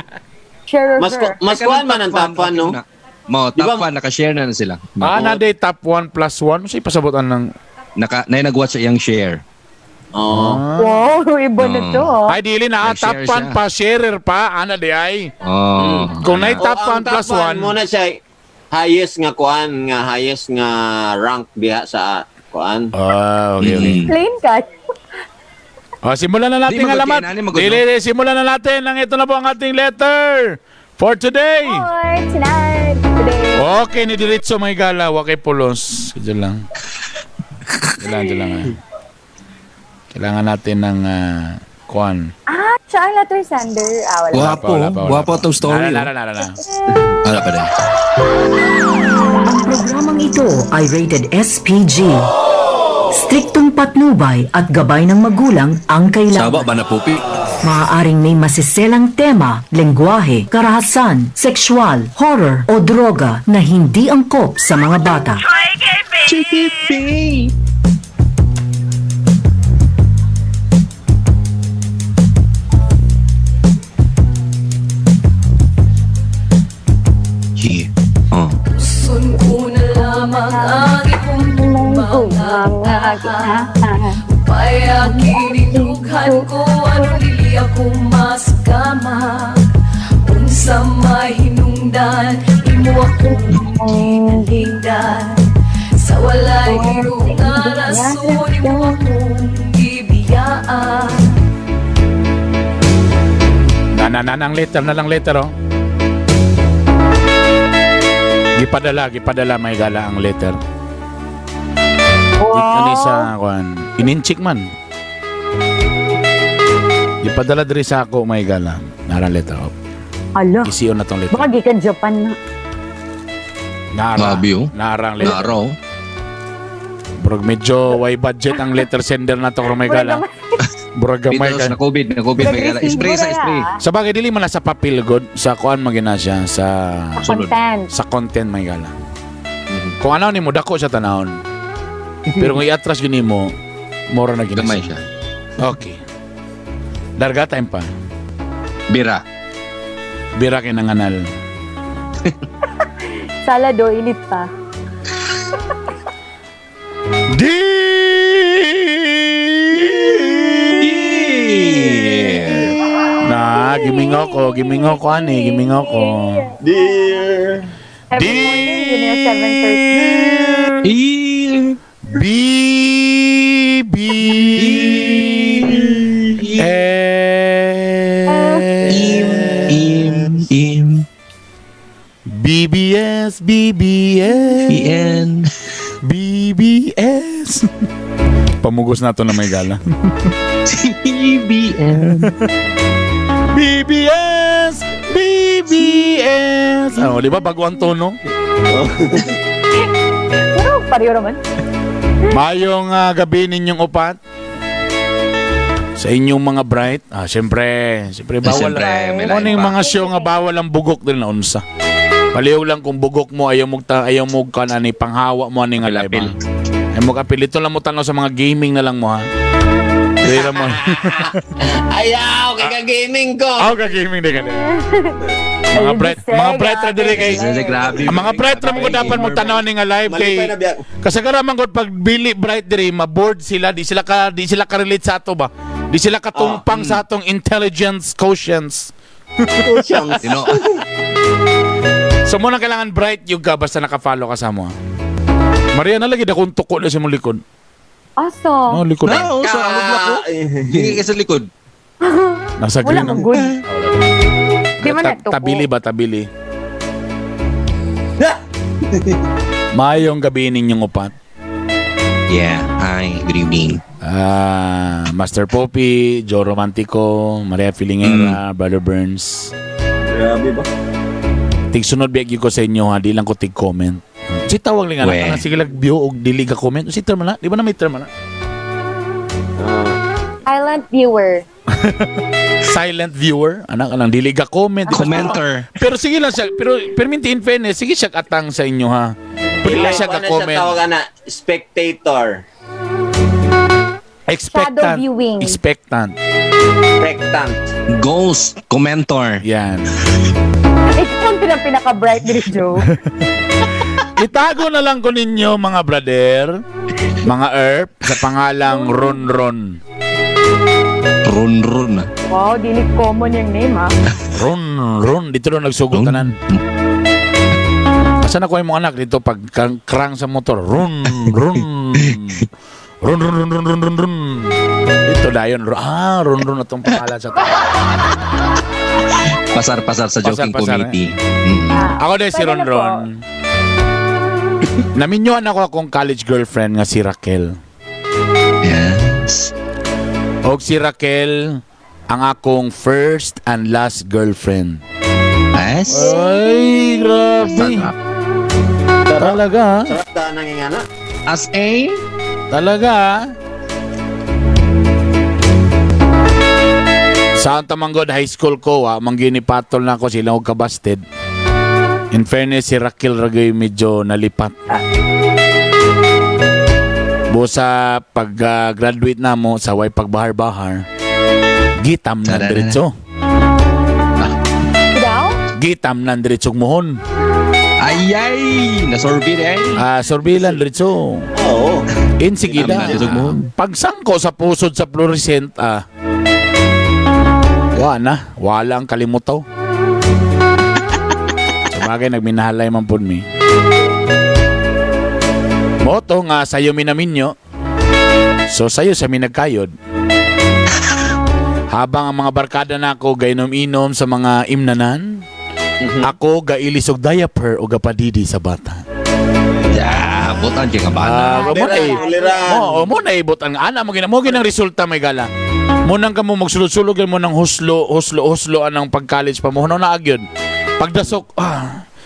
Sharer. Mas kuan man ang top fan, no? Mo, Di top ba- fan naka-share na sila. Ah, na day top 1 plus 1. Siya pasabotan ng... Naka na nag-watch sa iyang share. Oo. Wow, iba na to. ah. Ay, dili na. Ah, top Nag-share fan siya. pa, sharer pa. Ana di ay. Oh. Kung na top O, 1 ang plus fan 1. mo na siya highest nga kuan nga highest nga rank diha sa kuan. Ah, okay. Plain ka. Oh, simulan na natin Di, ang magod alamat. kay nani, magod, Dili, dili, simulan na natin. Ang ito na po ang ating letter for today. For tonight, today. Okay, ni diretso may gala. Wa kay pulos. Diyan lang. Diyan lang, ah. Kailangan natin ng kuan. Ah, siya ang letter sender. Ah, wala. Guwapo, Wala pa, wala guwapo pa. itong story. Nara, nara, nara, nara. Wala pa din. Ang programang ito ay rated SPG. Striktong patnubay at gabay ng magulang ang Saba kailangan. ba na pupi? Maaaring may masiselang tema, lengguwahe, karahasan, sexual, horror o droga na hindi angkop sa mga bata. Yeah. Oh. Sun ko na lamang ang iyong mga Payakinidughan ko ano dili ako masgama. Unsa may hinungdan imo akong ginalingdan. Sa walay iro nga rason imo akong gibiyaan. Na, na, na, ang letter na lang letter, oh. Gipadala may gala ang letter. Wow. Ani sa kuan, ininchik man. Gipadala diri sa ako may gala. Nara letter. Oh. Ala. Isiyon na tong letter. Baka gikan Japan na. Nara. Grabe, oh. Nara ang letter. Nara, oh. Burag medyo way budget ang letter sender na to may gala. Burag gamay Beatles ka. na COVID may gala. Spray sa spray. Sa bagay dili man na sa papel god, sa kuan magina siya sa Sa content. sa content may gala. Kung ano nimo dako siya tanahon. Pero kung iatras gyud nimo, mura na gina Gamay siya. Okay. Darga time pa. Bira. Bira kay nanganal. Salado, init pa. D Na, gimingaw ko ani, gimingaw ko. Dear. Every morning, yun yung 7:30. E B B Im S Im BBS BBS E N BBS. Pamugos na to na may gala. C B N BBS BBS. Oh, di ba bago ang tono? Pero pareho naman. Mayong gabi ninyong upat. Sa inyong mga bright. Ah, siyempre, siyempre bawal. Siyempre, may Ano lain yung pa. mga show nga bawal ang bugok din na unsa. Paliw lang kung bugok mo ayaw mo ta ayaw mo kan ani panghawa mo ani nga live. Apil. Ay mo kapil ito lang mo tanaw sa mga gaming na lang mo ha. Dira mo. Ayaw kay ka gaming ko. Ako ka gaming di ka di. Mga bright, mga bright ra diri kay. Kasi grabe. Ang mga bright ra mo ko dapat mo tanaw ni nga live kay. Malipay na biya. Kasagara man gud pag bili bright diri ma-bored sila, di sila ka relate sa ato ba. Di sila katumpang sa atong intelligence quotients. Siyang Tino. So mo na kailangan bright yung ka basta naka-follow ka sa mo. Maria, nalagi na kung tuko na sa mong likod. Asa? No, likod. No, sa amog na ko. Hindi ka sa likod. Nasa Wala green. man good. Di man natuko. Tabili ba, tabili? Mayong gabi ninyong upat. Yeah. Hi, good evening. Ah, Master Poppy, Joe Romantico, Maria Filingera, Brother Burns. Grabe ba? Tigsunod biyag ko sa inyo ha, di lang ko tig-comment. Si tawag lang Weh. anak, sige lang view og dili ka comment. Si term na, di ba na may term na? Silent viewer. Silent viewer, anak anang dili ka comment. Di ba? Commenter. Pero sige lang siya, pero perminti in fairness, sige siya atang sa inyo ha. Pwede lang siya Ano ka siya comment. tawag na spectator. Expectant. Shadow viewing. Expectant. Spectant. Ghost commenter. Yan. Ikaw ang pinaka-bright ni Joe. Itago na lang ko ninyo mga brother, mga erp, sa pangalang Ron Ron. Run run. Wow, dili common yung name ah. Ron Ron dito na nagsugod tanan. Asa na ko yung mga anak dito pag krang sa motor. Run run. Run run run run run run run. Dito dayon. Ah, run run atong pangalan sa tao. Pasar-pasar sa joking Pasar-pasar, committee. Ako din si Pwede Ron na po. Ron. Naminyuan ako akong college girlfriend nga si Raquel. Yes. Og si Raquel ang akong first and last girlfriend. Yes. Ay, grabe. Sarap. Talaga, ah. Sarap ta nang ingana. As a Talaga. Ah. Sa Antamanggod High School ko, wa, manggini patol na ako sila og kabasted. In fairness, si Raquel Ragoy medyo nalipat. Busa pag graduate na mo sa way pagbahar-bahar, gitam na Tara na. diretso. Daw? Gitam na diretso muhon. Ay ay, nasorbi eh. Ah, sorbilan diretso. Oo. Insigida. Gitam na diretso muhon. Pagsangko sa pusod sa fluorescent, wa na, wala ang kalimutaw. Sa bagay, nagminahalay man po mi. Moto nga sayo minaminyo, so sayo sa minagkayod. Habang ang mga barkada na ako gainom-inom sa mga imnanan, ako gailis og diaper o gapadidi sa bata. Yeah, butan kay nga bana. Ah, mo na eh. Uliran. Mo, mo na ibot ang ana mo gina mo ginang resulta may gala. Mo nang kamo magsulod-sulod mo nang huslo, huslo, huslo anang pag-college pa mo no na agyod. Pagdasok,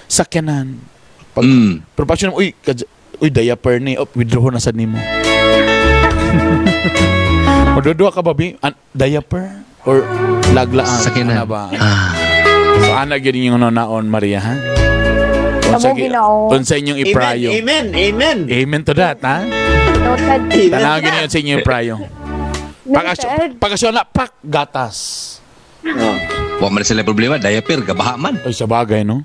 sakyanan. Pag Pero pasyon mo, uy, uy diaper ni, oh, withdraw na sad nimo. Madudua ka ba bi? Diaper or laglaan? Sakyanan. Ana ba? Ah. So ana gyud yung naon Maria ha? Amo Ginoo. Unsa inyong Amen. iprayo? Amen. Amen. Amen to that, ha? Noted. Tanawin yun sa inyo yung prayo. Noted. Pag na, pak, gatas. Oh. Wa man sila problema, diaper gabaha man. Ay, sa bagay, no?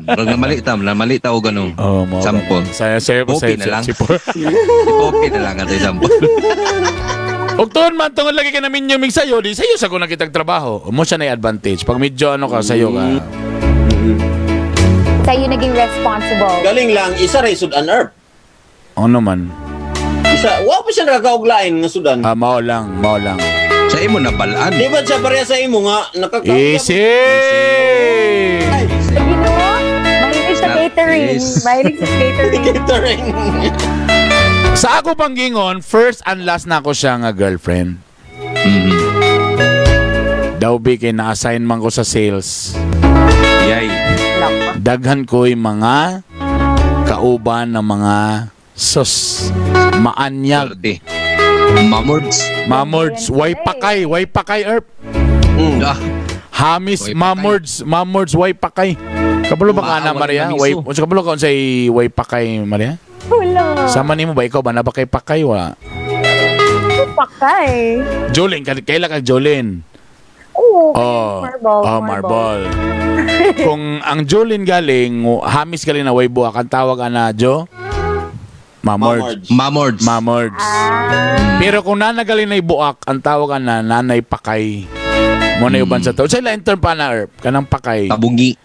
Rag na mali ta, na mali ta og ano. Oh, mo. Sample. Saya, saya, Popi saya, na lang. Si Okay na lang ato sample. Og tuon man, tungod lagi ka namin yung sayo, di sayo sa kung nakitag trabaho. Mo siya na advantage. Pag medyo ano ka, sayo ka. Sa'yo naging responsible. Galing lang isa ray sudan herb. Ano man? Isa wa pa siya nakakauglain nga sudan. Ah, mao lang, mao lang. Sa imo na balaan. Di ba siya pareha sa imo nga nakakauglain? Easy! Ginoo, mahilig sa catering. Yes. Mahilig sa catering. Catering. Sa ako panggingon, first and last na ako siya nga girlfriend. Daw bi kay na-assign man ko sa sales. Yay. Nako. Daghan ko'y mga kauban ng mga sus maanyag Swerte. Mamords. mamords way pakay, way pakay erp. Ah, Hamis Way pakay. mamords, mamords way pakay. Kabalo ba ka na Maawa Maria? na Way miso. unsa kabalo ka unsay way pakay Maria? Wala. Sama nimo ba ikaw ba na ba kay pakay wala? Pakay. Jolene, kaila ka Jolene? Oo, Oh, marble. Oh, marble. Kung ang Jolene galing, hamis galing na way buha kan tawag ana Jo? Mamords. Mamords. Mamords. Ah. Pero kung nanagaling na ibuak, ang tawag na nanay pakay. Mo na uban sa tao. Sa lain term pa na, Erp, kanang pakay. Tabungi.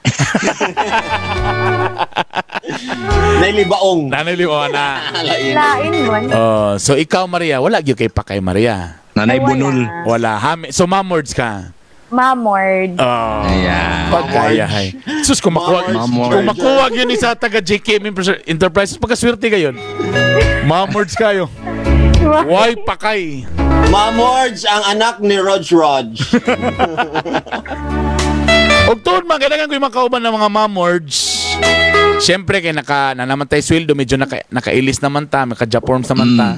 Nailibaong. Nanay na. Lain. Lain man. Oh, so ikaw Maria, wala gyud kay pakay Maria. Nanay Ay, wala. bunol. Wala. Hami, so mamords ka. Mamord. Oh. Ayan. Pagkaya hay. Sus, kung makuha, Mamords. kung makuha yun ni sa taga JKM Enterprises, pagkaswerte kayo. Mamords kayo. Why pakay? Mamords ang anak ni Rog Rog. Og tuon man, kailangan ko yung mga kauban ng mga mamords. Siyempre, kay naka, nanamantay sweldo, medyo naka, nakailis naman ta, naka-japorms naman ta.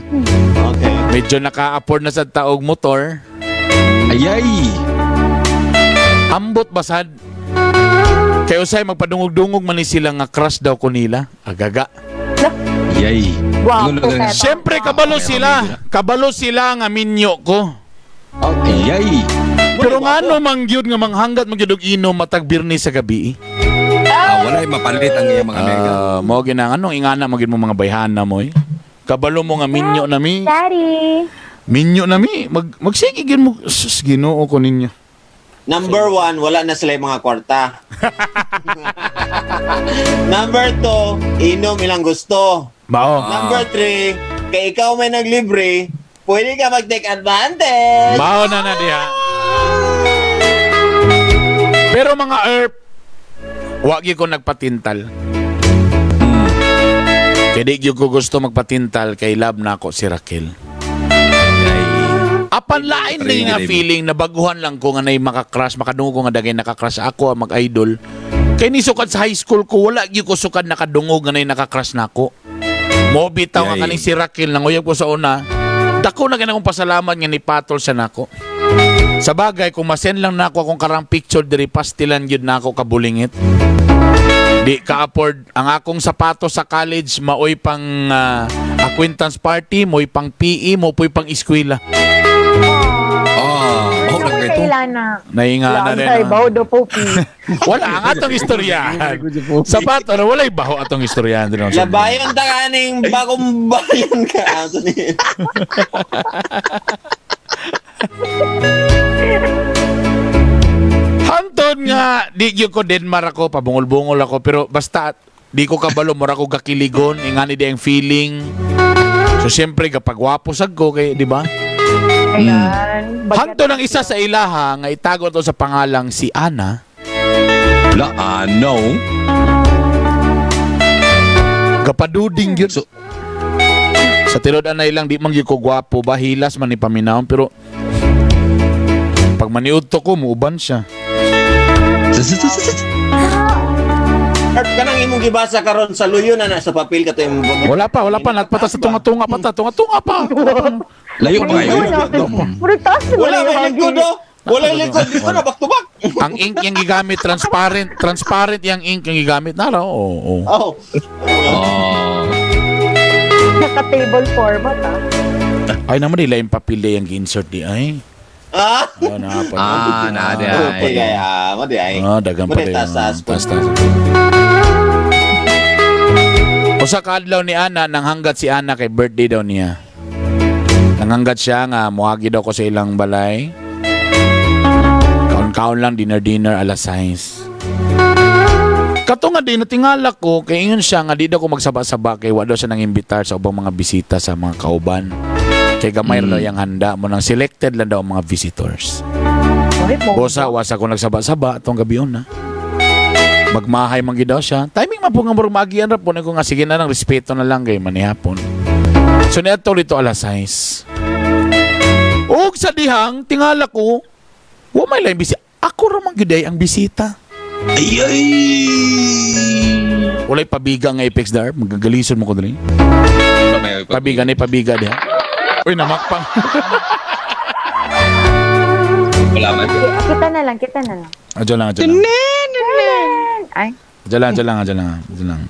Okay. Medyo naka-afford na sa taog motor. Ayay. Ambot basad. Kay usay magpadungog-dungog man ni sila nga crush daw ko nila. Agaga. Ayay. Guwapo Ano na- ka. Siyempre kabalo sila. Kabalo sila nga minyo ko. Okay. Ayay. Pero ngano man gyud nga manghanggat man gyud og inom matag Birni sa gabi. Ah, walay mapalit ang iyang mga mega. Ah, mo ginang anong ingana man gyud mo mga bayhana mo eh. Kabalo mo nga minyo na mi. Daddy. Minyo na mi. Mag magsige gyud mo sus Ginoo ko ninyo. Number one, wala na sila yung mga kwarta. Number two, inom ilang gusto. Mao. Number three, kay ikaw may naglibre, pwede ka mag-take advantage. Mao na na diha. Pero mga erp, wa gyud ko nagpatintal. Kay di gyud ko gusto magpatintal kay love na ako si Raquel. Apan lain din nga Really, feeling na baguhan lang ko nga nay makakrush, makadungog ko nga dagay nakakrush ako ang mag-idol. Kay ni sukad sa high school ko wala gyud ko sukad nakadungog nga nay nakakrush nako. Mo bitaw nga Yay. kaning si Raquel nanguyab ko sa una. Dako na akong pasalamat nga nipatol siya nako. Sa bagay kung masend lang nako akong karang picture diri pastilan gyud nako kabulingit. Di ka afford ang akong sapatos sa college maoy pang acquaintance party, mo'y pang PE, mo po'y pang eskwela. Ah, baho na Ano kayo kay ito. Lana? Nainga na rin. Ay, ah. baho do po, Pi. Wala ang atong istoryahan. Sapato na walay baho atong istoryahan din. Labayon ta kaning bagong bayan ka. Anthony. Hanton nga di gyud ko Denmark ako, pabungol-bungol ako pero basta di ko kabalo mura ko gakiligon, ingani di ang feeling. So siyempre kapag sad ko kay di ba? Ayan. Bagat- Hanto ng isa sa ilaha nga itago to sa pangalang si Ana. La, ah, no. Gapaduding gyud. So, Sa tinud anay lang di man gyud ko gwapo ba hilas man ni paminawon pero pag maniudto ko muuban siya. Erp, kanang imong gibasa karon sa luyo na na sa papel ka to imong Wala pa, wala pa. Natpata sa tunga-tunga pa ta. Tunga-tunga pa. Layo pa kayo. Murag taas naman Wala yung may hagin. likod oh. Wala likod dito na back to back. Ang ink yung gigamit, transparent. Transparent yung ink yung gigamit. Nara, oo. Oo. Oh. Oh. Naka-table format, ah. Ay naman nila yung papel yung gi-insert di ay. Ah. Oh, na pa. Ah, na di Okay ay. kaya mo di ay. Ah, dagan Mo pa di rin. taas-taas po. Tas-tas. Usa ka adlaw ni Ana nang hanggat si Ana kay birthday daw niya. Nanganggat siya nga moagi daw ko sa ilang balay. Kaon-kaon lang dinner-dinner alas 6. Kato nga di natingala ko kay ingon siya nga di daw ko magsaba-saba kay wa daw siya nang imbitar sa ubang mga bisita sa mga kauban. Kay gamay ra daw yang handa mo nang selected lang daw ang mga visitors. Ay, mo. Bosa, wasa ko nagsaba-saba atong gabi na. Magmahay man gid daw siya. Timing man po nga murag maagian ra po ko nga sige na lang respeto na lang kay manihapon. So niadto rito alas 6. Og sa dihang tingala ko wa may laing bisita. Ako ra man gyud ay ang bisita. Ay, ay. Walay pabiga nga Apex dar, magagalison mo ko diri. Pabiga ni pabiga diha. Uy namakpang. Wala man. Kita na lang, kita na lang. Adyo lang, adyo lang. Ay, Adyo lang, adyo lang, adyo lang, adyo lang.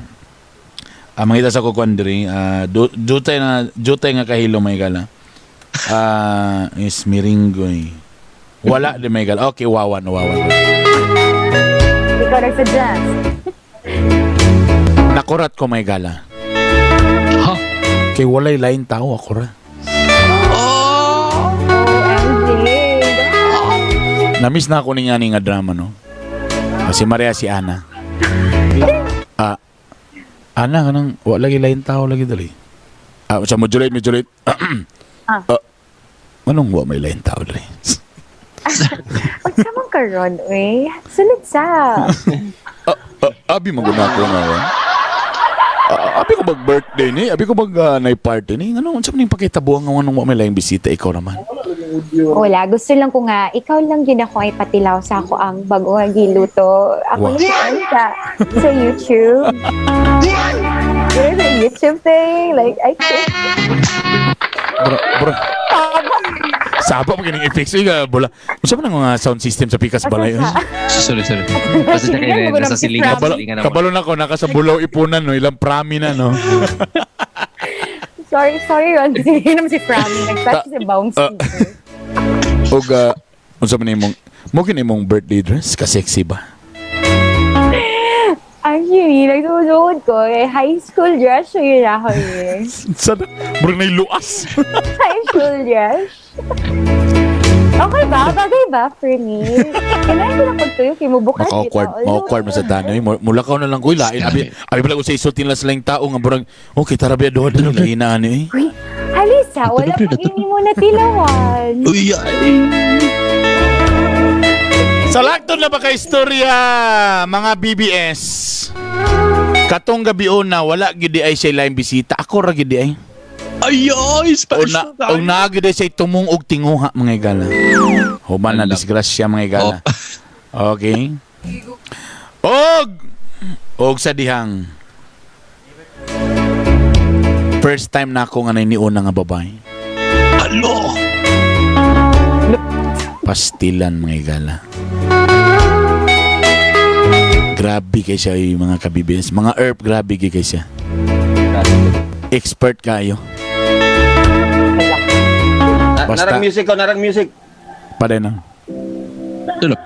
Ah, mangita sa kukuan diri, ah, jutay na jutay nga kahilo may gala. Ah, is miringgoy. Wala di may gala. Okay, wawan, wawan. ikaw nagsuggest. Nakurat ko may gala. Ha? Kay walay lain tao ako ra. OMG. Na-miss na ako ni nga ni nga drama, no? Si Maria, si Ana. Ah, Ana, kanang, wa lagi lain tao lagi dali. Ah, sa modulate, modulate. Ah. Ah, anong wa may lain tao dali? Unsa man karon, uy? Sulod sa. Ah, ah, abi mo guna ko nga wa. Ah, abi ko mag birthday ni, abi ko mag nay party ni. Ano unsa man ning pakitabuang nga anong wa may laing bisita ikaw naman? Wala, gusto lang ko nga, ikaw lang yun ako ay patilaw sa ako ang bago nga giluto. Ako Wow. lang sa YouTube. You know the YouTube thing? Like, I can't. Bro, bro. Saba pa kining effects uy bula. Unsa man ang mga sound system sa pikas balay? Uy? Sorry, sorry. Basta siya kayo nasa silingan. Kabalo, Silingan naman. kabalo na ko naka sa bulaw ipunan no, ilang prami na no. Sorry, sorry, Ron. Sige naman si Frami. Nag-touch si Bounce. Ug unsa man imong mo kini imong birthday dress ka sexy ba? Actually, nagsusunod ko, eh, high school dress yun ako eh. Sa bro nay luas. High school dress. Okay ba? Bagay ba for me? Kailangan ko na pagtuyo kay mo bukas Maka-awkward, ma-awkward man sa tanay. Mulakaw na lang ko lain. Abi abi pala ko sa isulti nila sa laing tao nga burang okay tara biya duha dali lain na ani eh. Uy, Halisa, wala pang ini mo natilawan. Uy, ay. Sa laktod na ba ka istorya, mga BBS? Katong gabi na wala gid ay siya laing bisita. Ako ra gid ay. Ay, ay, O special na, o naa gid ay siya tumong og tinguha mga igala. Human na Ala. disgrasya mga igala. Okay. Og og sa dihang first time na ako nga niuna nga babae. Alo! Pastilan mga igala. Grabe kay siya yung mga kabibis. Mga herb, grabe kay siya. Expert kayo. Basta- Narang music ko, narang music. Paday na. Tulo.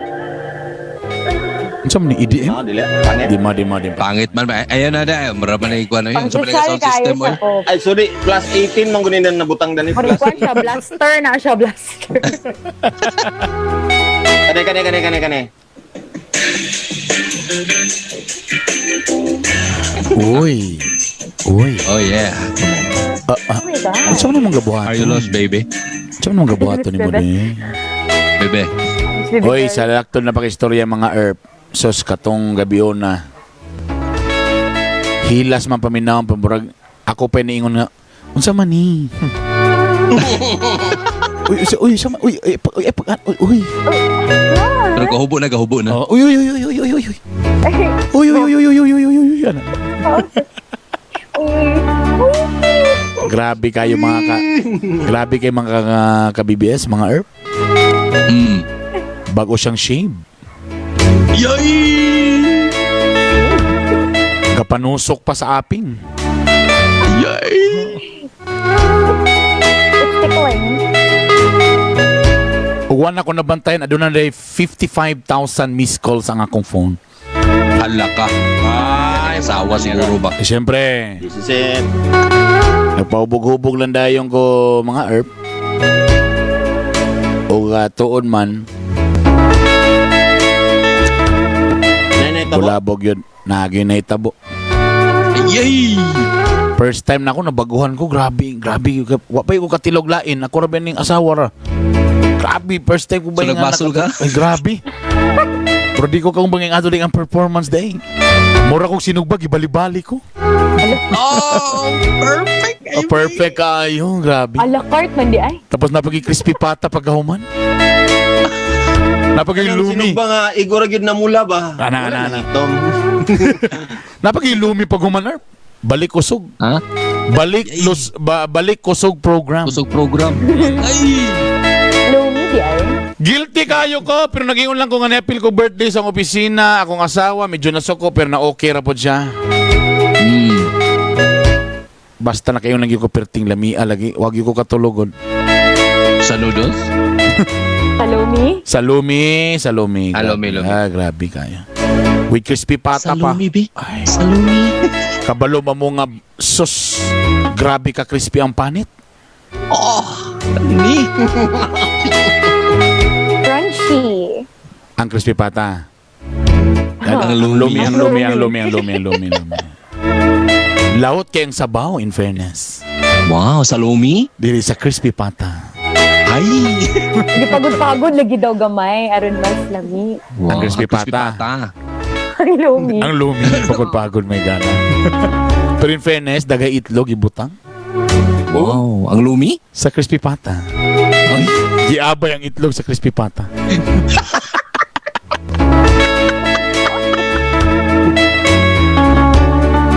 Unsa man ni EDM? No, dili. Pangit. Di ma, di ma, di ma. Pangit man ba? Ayan na na. Marami na ikuan na yun. Sa Pang-social sound kayo system mo. sa ko. Ay, sorry. Plus 18 man gunin na nabutang dani. Plus. Marikuan siya, blaster na siya, blaster. Kane, kane, kane, kane, kane. Uy. Uy. Oh yeah. Ah, ah. Oh my God. Unsa man imong gabuhaton? Are you lost, baby? Unsa man imong gabuhaton nimo ni? Bebe. Oy, sa laktod na pakistorya mga herb. Sos katong gabi na. Hilas man paminaw pamurag ako pa niingon nga unsa man ni? Uy, uy, uy, sama, uy, uy, uy, uy, uy, Pero kahubo na, kahubo na. Oh, uy, uy, uy, uy, uy, uy, uy. Uy, uy, uy, uy, uy, uy, uy, uy, uy, ano? Uy. Uy. Grabe kayo mga ka Grabe kayo mga ka, ka BBS, mga herb. Bago siyang shave. Yay! Kapanusok pa sa aping. Yay! It's tickling. Uwan ako nabantayan, aduna na 55,000 missed calls ang akong phone. Hala ka. Ay, Asawa siguro ba? Eh, siyempre, This is it. nagpahubog-hubog lang dayon ko mga herb. O tuon man, Nay, nay, tabo. bulabog yun. Nagi na itabo. Yay! First time na ako, nabaguhan ko. Grabe, grabe. Wa pa ko katilog lain. Ako ra ba ning asawa ra. Grabe, first time ko ba So, yung nagbasol ka? Ay, grabe. Pero di ko kung banging ato ang performance day. Mura kong sinugbag, ibali-bali ko. Oh, perfect! Oh, perfect kayo, grabe. A la carte man di ay. Tapos napagi crispy pata pagkahuman. Napagi Anong lumi. Sino ba nga igora gyud na mula ba? Ana, Wala ana, na ana. itom. Napagi lumi paghuman. Arp. Balik kusog. Ha? Balik lus, ba, balik kusog program. Kusog program. Ay! Lumi di ay. Guilty kayo ko, pero nagingon lang ko nga nepil ko birthday sa opisina, akong asawa, medyo nasuko, pero na okay ra pod siya. Basta na kayo nang ko perting lamia lagi, wag ko katulogon. Sa noodles? Sa lumi. Sa lumi, sa lumi. Ah, lumi, lumi. Ah, grabe kayo. With crispy pata pa. bi. Ay, Sa lumi. kabalo ba mo nga, sus, grabe ka crispy ang panit. Oh! Ni! Crunchy. Ang crispy pata. Ang lumi. Lumi, ang lumi, ang lumi, ang lumi, ang lumi, ang lumi. Laot kayang sabaw, in fairness. Wow, sa lumi? Dili sa crispy pata. Ay! Di pagod-pagod lagi daw gamay aron mas lami. Wow, Ang crispy pata. Ang lumi. Ang lumi, pagod-pagod may gana. Pero in fairness, dagay itlog, ibutang. Wow, ang lumi? Sa crispy pata. Ay, Giabay ang itlog sa crispy pata.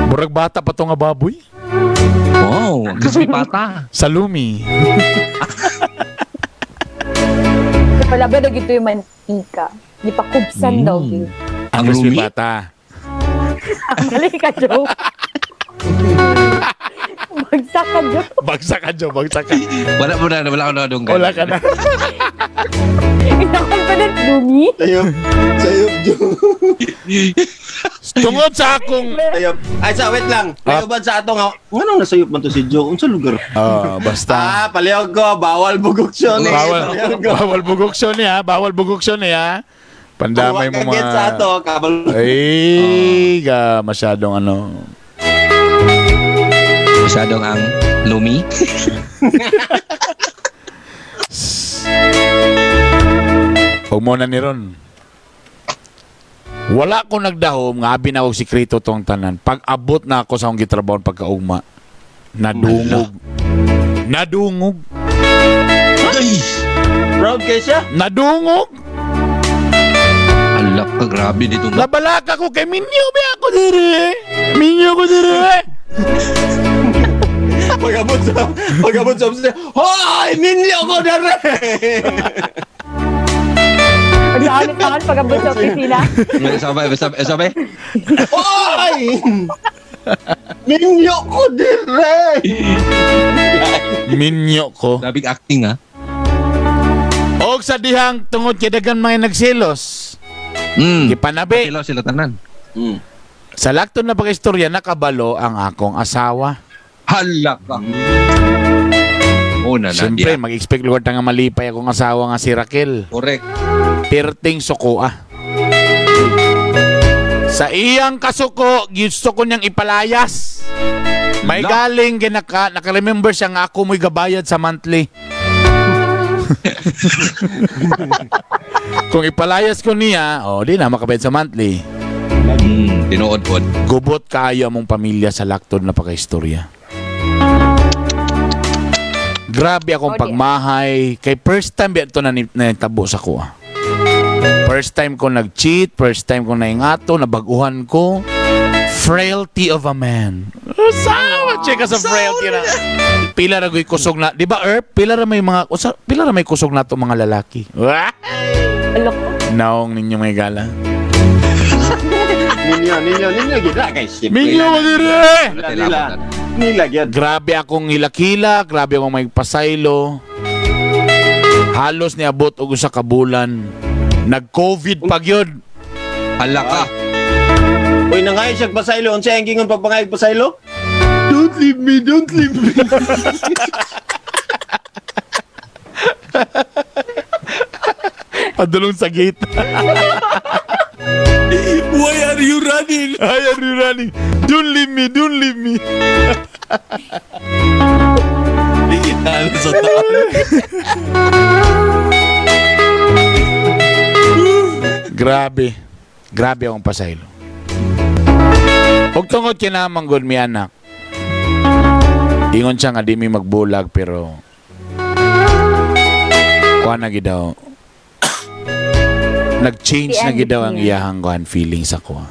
Murag bata pa to nga baboy. wow, ang crispy pata. Sa lumi. Wala ba daw gito yung mantika? Di pa kubsan daw gyud. Ang Ang crispy lumi? pata. Mali ka, Joe. Bagsak ka, Joe. Bagsak ka, Joe. Bagsak ka. Wala mo na, wala ko na doon. Wala ka na. Ina-confident, Lumi. Sayop. Sayop, Joe. Tungod sa akong... Sayop. Ay, sa, wait lang. Ah. May uban sa ato nga. Nganong nasayop man to si Joe? Unsa lugar? Oh, basta. Ah, palihog ko. Bawal bugok siya. ni. Bawal, Palihog ko. bawal bugok siya niya. Bawal bugok siya niya. Pandamay mo Huwag ka mga... sa ato. Kabal. Ay, ga, masyadong ano. Masyadong ang lumi. Huwag mo na ni Ron. Wala ko nagdahom, nga abi na ako sikreto tong tanan. Pag abot na ako sa akong gitrabaho pagkaugma, nadungog. Nadungog. Ay! Proud kay siya. Nadungog. Alak ka, grabe dito. Nabalaka ko kay Minyo ba ako dire. Minyo ko dire. Pag-abot sa office, Hoy! Minyo ko na rin! Pag-aanit-anit pag-abot sa opisina. Sabay, sabay, sabay. Hoy! Minyo ko dire! Minyo ko. Grabing acting ah. Og sa dihang tungod kay daghan mga nagselos. Gipanabi. Sila sila tanan. Sa lakton na pag-istorya nakabalo ang akong asawa. Hala ka. Oh, na na. Siyempre, diya. mag-expect lugar ta nga malipay akong asawa nga si Raquel. Correct. Perting suko ah. Sa iyang kasuko, gusto ko niyang ipalayas. May La. galing ginaka, naka-remember siya nga ako mo'y gabayad sa monthly. Kung ipalayas ko niya, oh, di na makabayad sa monthly. Tinuod pod. Gubot kaayo among pamilya sa laktod na pagkaistorya. Grabe akong Oh, dear. pagmahay. Kay first time ba ito na nitabo sa ko. Ah. First time ko nag-cheat, first time ko naingato, nabaguhan ko. Frailty of a man. Sawa, chika sa frailty na. Pila ra goy kusog na. Di ba, Erp? Pila ra may mga usa, pila ra may kusog na to mga lalaki. Wah! Alok. Naong ninyo may gala. Ninyo, ninyo, ninyo gid guys. Siyempre. Minyo mo dire! Nila, nila. Nila gyud. Grabe akong hilakila, grabe akong may pasaylo. Halos niabot og usa ka bulan. Nag-COVID pag yun. Hala ka. Uy, nangay siya pasaylo. Unsa ang gingon pagpangayag pasaylo? Don't leave me, don't leave me. Padulong sa gate. Why are you running? Why are you running? Don't leave me, don't leave me. Ano sa taal? Grabe. Grabe akong pasaylo. Og tungod kinamang gud mi anak. Ingon siya nga di mi magbulag pero kuha na gid daw. Nag-change na gid daw ang iyahang kuan feelings ako.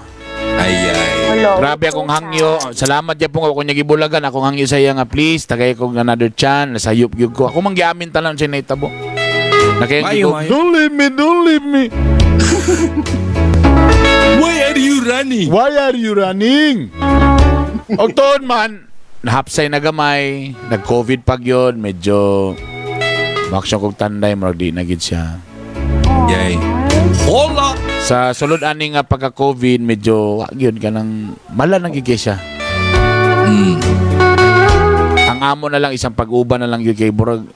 Ay, ay. Hello. Grabe akong hangyo. Salamat gyapon ako niya gibulagan akong hangyo sa iya nga please tagay ko another chance nasayop gyud ko. Ako man giamin tanan siya nahitabo. Nakayang Mayo, ko, mayo. don't leave me, don't leave me. Why are you running? Why are you running? Og tuon man, nahapsay na gamay, nag-COVID pag yun, medyo baksyon kog tanday, murag di na gid siya. Yay. Hola! Sa sulod ani nga pagka-COVID, medyo wa gyud kanang mala nang gid kay siya. Ang amo na lang isang pag-uban na lang gyud kay burag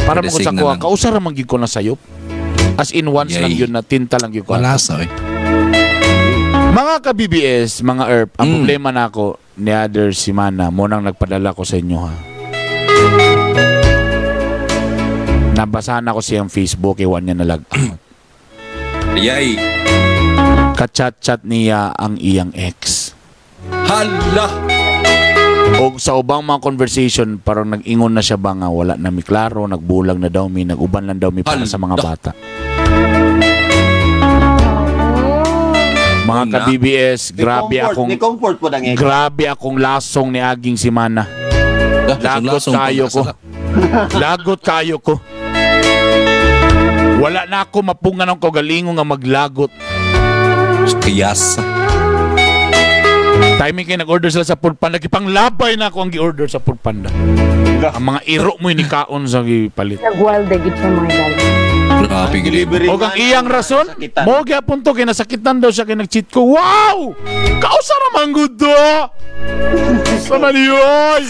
para mo Resig sa na kuha, lang. kausa ra man gyud ko na sayop. As in once Yay. lang yun na tinta lang yun ko. Wala sa eh. Mga ka-BBS, mga ERP, ang problema na ako ni other simana, mo nang nagpadala ko sa inyo ha. Nabasa na ko siyang Facebook, iwan niya nalag. Yay. Kachat-chat niya ang iyang ex. Hala. O sa ubang mga conversation, parang nag-ingon na siya ba nga wala na mi klaro, nagbulag na daw mi, nag-uban lang daw mi para sa mga Hala. bata. Mga Una. ka-BBS, grabe Ni comfort, akong Ni comfort po ang ex. grabe akong lasong ni aging simana. Lagot kayo ko. Lagot kayo ko. Wala na ako mapungan ng kagalingo nga maglagot. Kiyasa. Timing kay nag-order sila sa Food Panda. Gipanglabay na ako ang gi-order sa Food Panda. Ang mga iro mo inikaon sa gipalit. Nag-wild na gid siya mga higala. Grabe gid. Delivery O ang man, iyang rason, sakitan. mo gyapon to kay nasakitan daw siya kay nag-cheat ko. Wow! Kausa ra man gud do. Sama niyoy.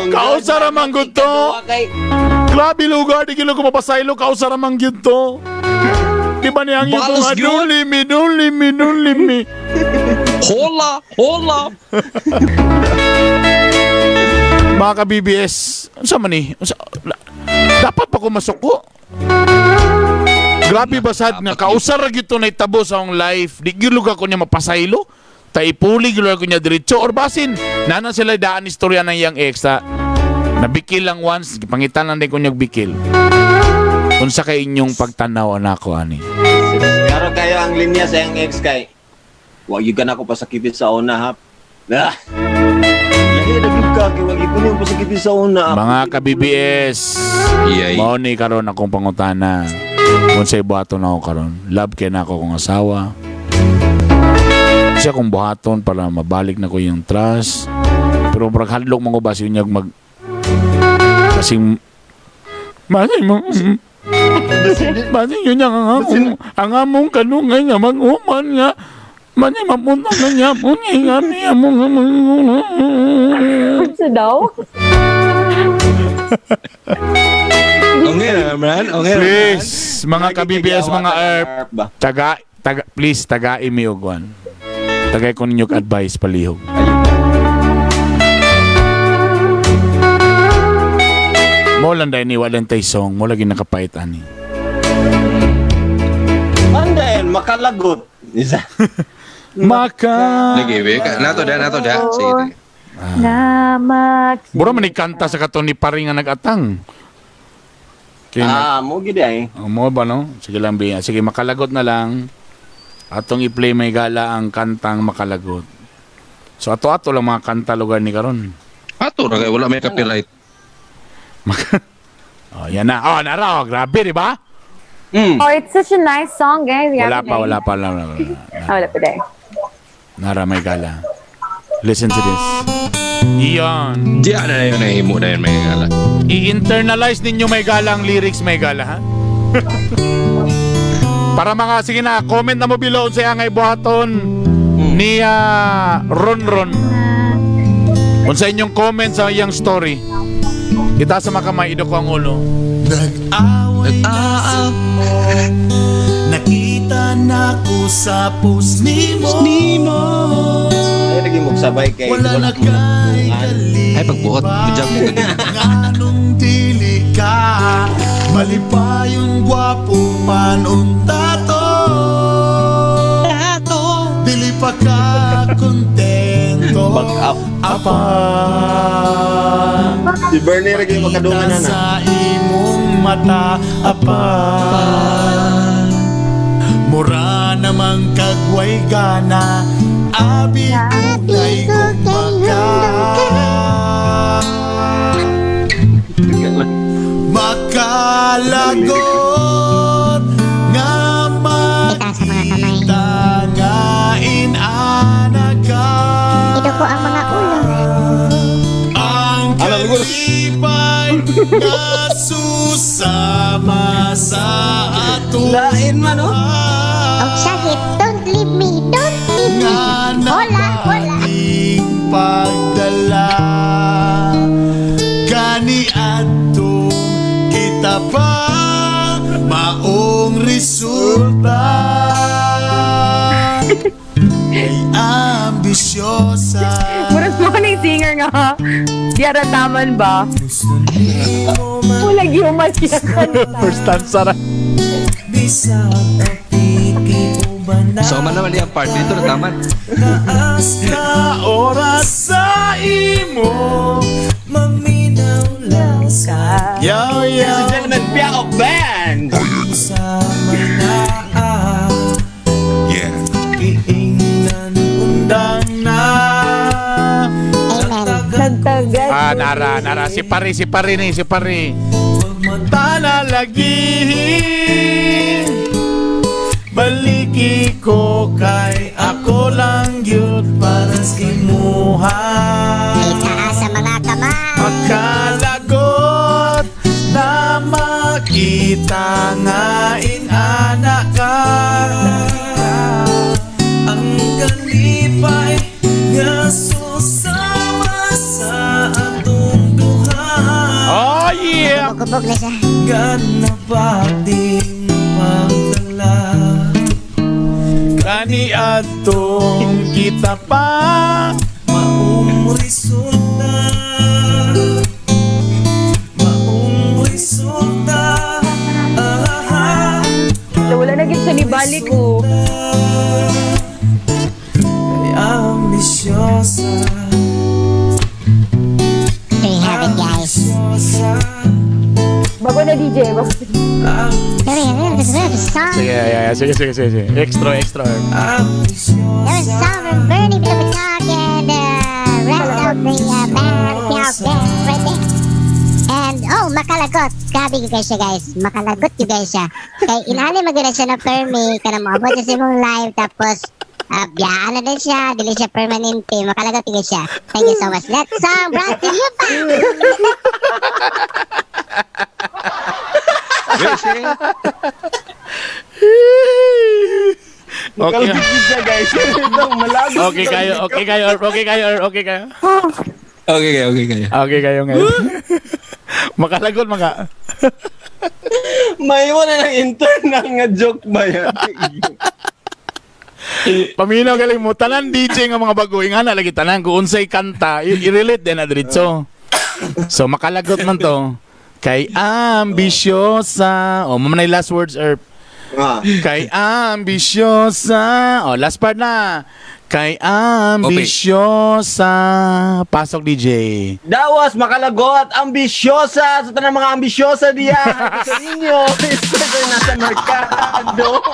Kausa ra man gud to. Kay Grabe lugar, di kilo ko mapasaylo, kausa ra man gyud to. Di ba niya ang iyong Balos mga gyud. dulimi, dulimi, dulimi. Hola, hola. Mga ka-BBS, unsa man ni? Unsa, dapat pa ko masuko. Grabe basad nga kausar ra gyud to naitabo sa akong life. Di gyud lugar ko niya mapasaylo. Taipuli gyud ko niya diretso or basin. Nana sila daan istorya ng iyang ex na nabikil lang once, gipangitan lang din ko niyang bikil. Unsa kay inyong pagtanaw anako ani? Pero kayo ang linya sa iyang ex kay wa gyud ka na ako pasakipit sa una ha. Ah. Lahi na gyud ka kay wa gyud ko niyo pasakipit sa una. Mga ka-BBS, Yay. mao ni karon akong pangutana. Unsay buhaton ako karon? Love kay na ako kong asawa. Siya kong buhaton para mabalik na ko yung trust. Pero murag hadlok man ko ba siya mag kasing Masing mo Masing yun ang among ang among kanungay nga mag-uman nga Mani mapunta na niya po niya nga among among Unsa daw? Okay na, man. Okay na. Please, mga ka-BBS, mga ERP, ba? taga, taga, please, taga mi og kwan. Tagay ko ninyo og advice palihog. Mo lang dahil ni walang tay song, mo lagi nakapait ani. Andayon makalagot. Isa. Maka. Lagi, we. Nato da, nato da. Sige. sige. Na mak- Mura man ni kanta sa kato ni pari nga nagatang. Kaya Ah, mo gid ay. Oh, mo ba no? Sige lang biya. Sige makalagot na lang. Atong i-play may gala ang kantang makalagot. So ato-ato lang mga kanta lugar ni karon. Ato ra kay wala may copyright. Oh, yan na. Oh, nara oh, grabe di ba? Oh, it's such a nice song, guys. Wala pa, wala pa, wala, wala, wala. Ah, wala pa dahil. Nara may gala. Listen to this. Iyon. Di na yun nahimo na yun may gala. I-internalize ninyo may gala ang lyrics may gala, ha? Para mga, sige na, comment na mo below sa angay buhaton ni Ron Ron. Unsa inyong comment sa iyang story. Kita sa makamay, ido ko ang ulo. Nag-away na mo. Nakita na ko sa post ni mo. Ay lagi mo sabay kay Wala na kay Ay pagbuot, good job nito din. Nganong dili ka malipayon gwapo man unta to. Dili pa ka kontento. Back up. Apa Si Bernie lagi makadungan na na. sa imong mata apa Mura namang kagway gana abi kay gumaka Makalagot nga Itaas ang mga kamay. makita nga inana ka. Ito po ang mga ulo. Ang kalipay nga susama sa ato. Lain man oh. Og sakit, don't leave me, don't leave me. Nga Hola, hola. napating pagdala kani adtong kita pa. resulta. Kay ambisyosa. Murag mo na yung singer nga ha. Di arataman ba? Wala gihuman siya kanta. First time Sara. So man naman yung part dito na taman. Na oras sa imo. Yo, Ladies yo. and gentlemen, Piao Band! Yeah. Undang na. Amen. Nagtagal. Ah, nara, nara. Si Pari, si Pari ni, si Pari. Tana lagi. Baliki ko kay ako lang yun para sa imuha. Itaas sa mga kamay. Makalagot na makita nga inana ka. Ang kalipay nga susama sa atong duha. Oh, yeah! Kubog na siya. Ganapating pagdala. Kani atong kita pa. Maong resulta. Maong resulta. Ah, Wala na gid siya ni balik oh. Kay ambisyosa. There you have it, guys. Ambisyosa. Bago na DJ. Bago. There you have it. This is a song. Sige, yeah, yeah. Sige, sige, sige, sige. Extra, extra. That was a song from Bernie Billitok and the rest of the band, Piao Band, right there. And, oh, makalagot. Grabe gyud kayo siya, guys. Makalagot yun guys siya. Kay inani maganda siya na permi, kanang moabot siya sa imong live, tapos, biyaan na din siya, dili siya permanente. Makalagot yun siya. Thank you so much. That song brought to you by... Okay. Kalapit siya, guys. Itong malabo. Okay kayo, okay kayo, okay kayo, okay kayo. Okay kayo, okay kayo. Okay kayo ngayon. Makalagot mga. May wala ng internal nga joke ba yan? Paminaw galing mo tanan DJ nga mga bago nga na lagi tanan kung unsay kanta i-relate din na diretso. So makalagot man to kay ambisyosa. O mo man ay last words Erp. Ah. Kay ambisyosa. O last part na. Kay ambisyosa. Pasok DJ. Dawas, makalagot, ambisyosa sa tanang mga ambisyosa diya. Hi sa inyo, especially nasa merkado.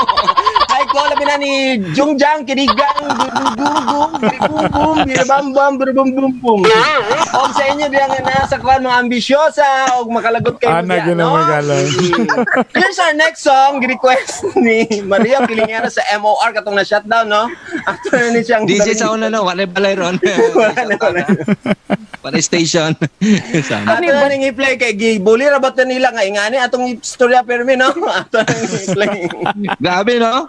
Hi ko, labi na ni Jungjang, Kinigang, Gugugugug, Bibum, Birabambam, Birabum bum bum. Og sa inyo diya nga nasa kwan mga ambisyosa og makalagot kayo Ana, diya, no? ginamagalang. Here's our next song, request ni Maria Pilingera sa MOR katong na shutdown, no? After ni siyang DJ sa una no, wala balay ron. Wala na, wala na. Wala station. Sama. Ato na ning i-play kay gibuli ra ba to nila nga ingani atong istorya permi no. Ato na ning i-play. Grabe no?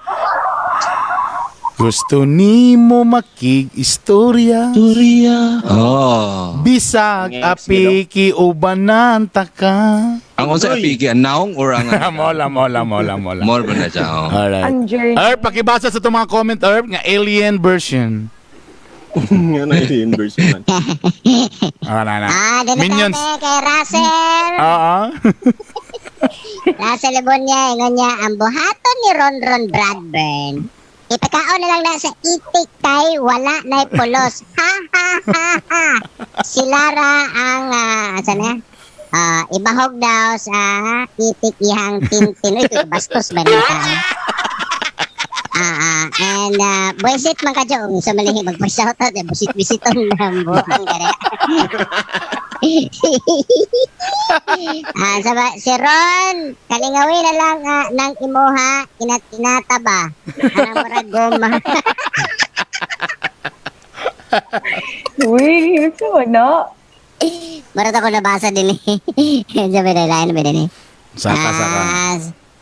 Gusto nimo makig-istorya. Turia. Oh. Bisag Yes, apiki ubanan taka. Ang unsa apiki ang naong or ang Mola, mola, mola, mola. More ba na siya? Oh. Alright. Ang journey. Erp, pakibasa sa itong mga comment, Erp, nga alien version. Ano yung version man. Ah, na, na. Ah, dito Minions. kami kay Russell. Oo. Russell Lebonya, ingon niya, ang buhaton ni Ron Ron Bradburn. Ipakaon na lang na sa itik kay wala na'y pulos. Ha ha ha ha. Si Lara ang, asa na? Ibahog daw sa itik ihang tintin. Uy, bastos ba niya tao? And buwisit man ka Jong. Sa malihi magpa-shoutout eh. Busit-busiton na ang buang kare. Si Ron, kalingawin na lang ng imuha, inatinata ba? Anang murag goma. Uy, ito na. Murag ako nabasa din eh. Sabi na, lain ba din eh. Saka, saka.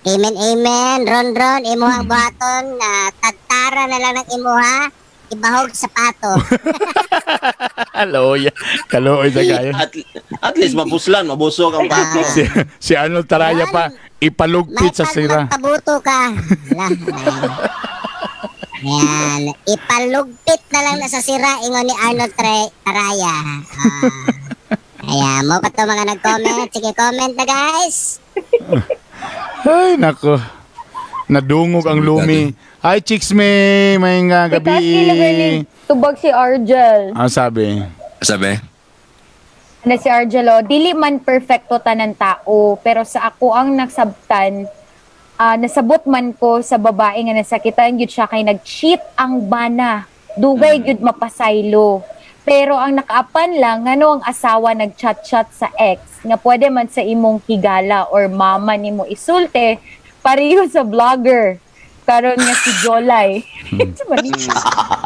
Amen, amen. Ron, Ron, imuhang buhaton. Tagtara na lang ng imuha. Ibahog sa pato. Kaloy. Kaloy sa kayo. At least mapuslan, mabusog ang pato. Si Arnold Taraya pa, May Ipalugpit sa sira. Pagmagpabuto ka. Ala, ayan. Ayan. Ipalugpit na lang na sa sira ingon ni Arnold Taraya. Ah. Ayan, mo pa to mga nag-comment. Sige, comment na, guys. Ay, nako. Nadungog ang lumi. Hi, Chicks May. May nga gabi. Itaas nila ni tubag si Argel. Ano sabi? Sabi? Na si Argelo, dili man perfecto tanan tao, pero sa ako ang nagsabtan, nasabot man ko sa babae nga nasakitan gyud siya kay nag-cheat ang bana. Dugay gyud mapasaylo. Pero ang nakaapan lang ngano ang asawa nag-chat-chat sa ex nga pwede man sa imong higala or mama nimo isulte pareho sa vlogger karon nga si Jolay.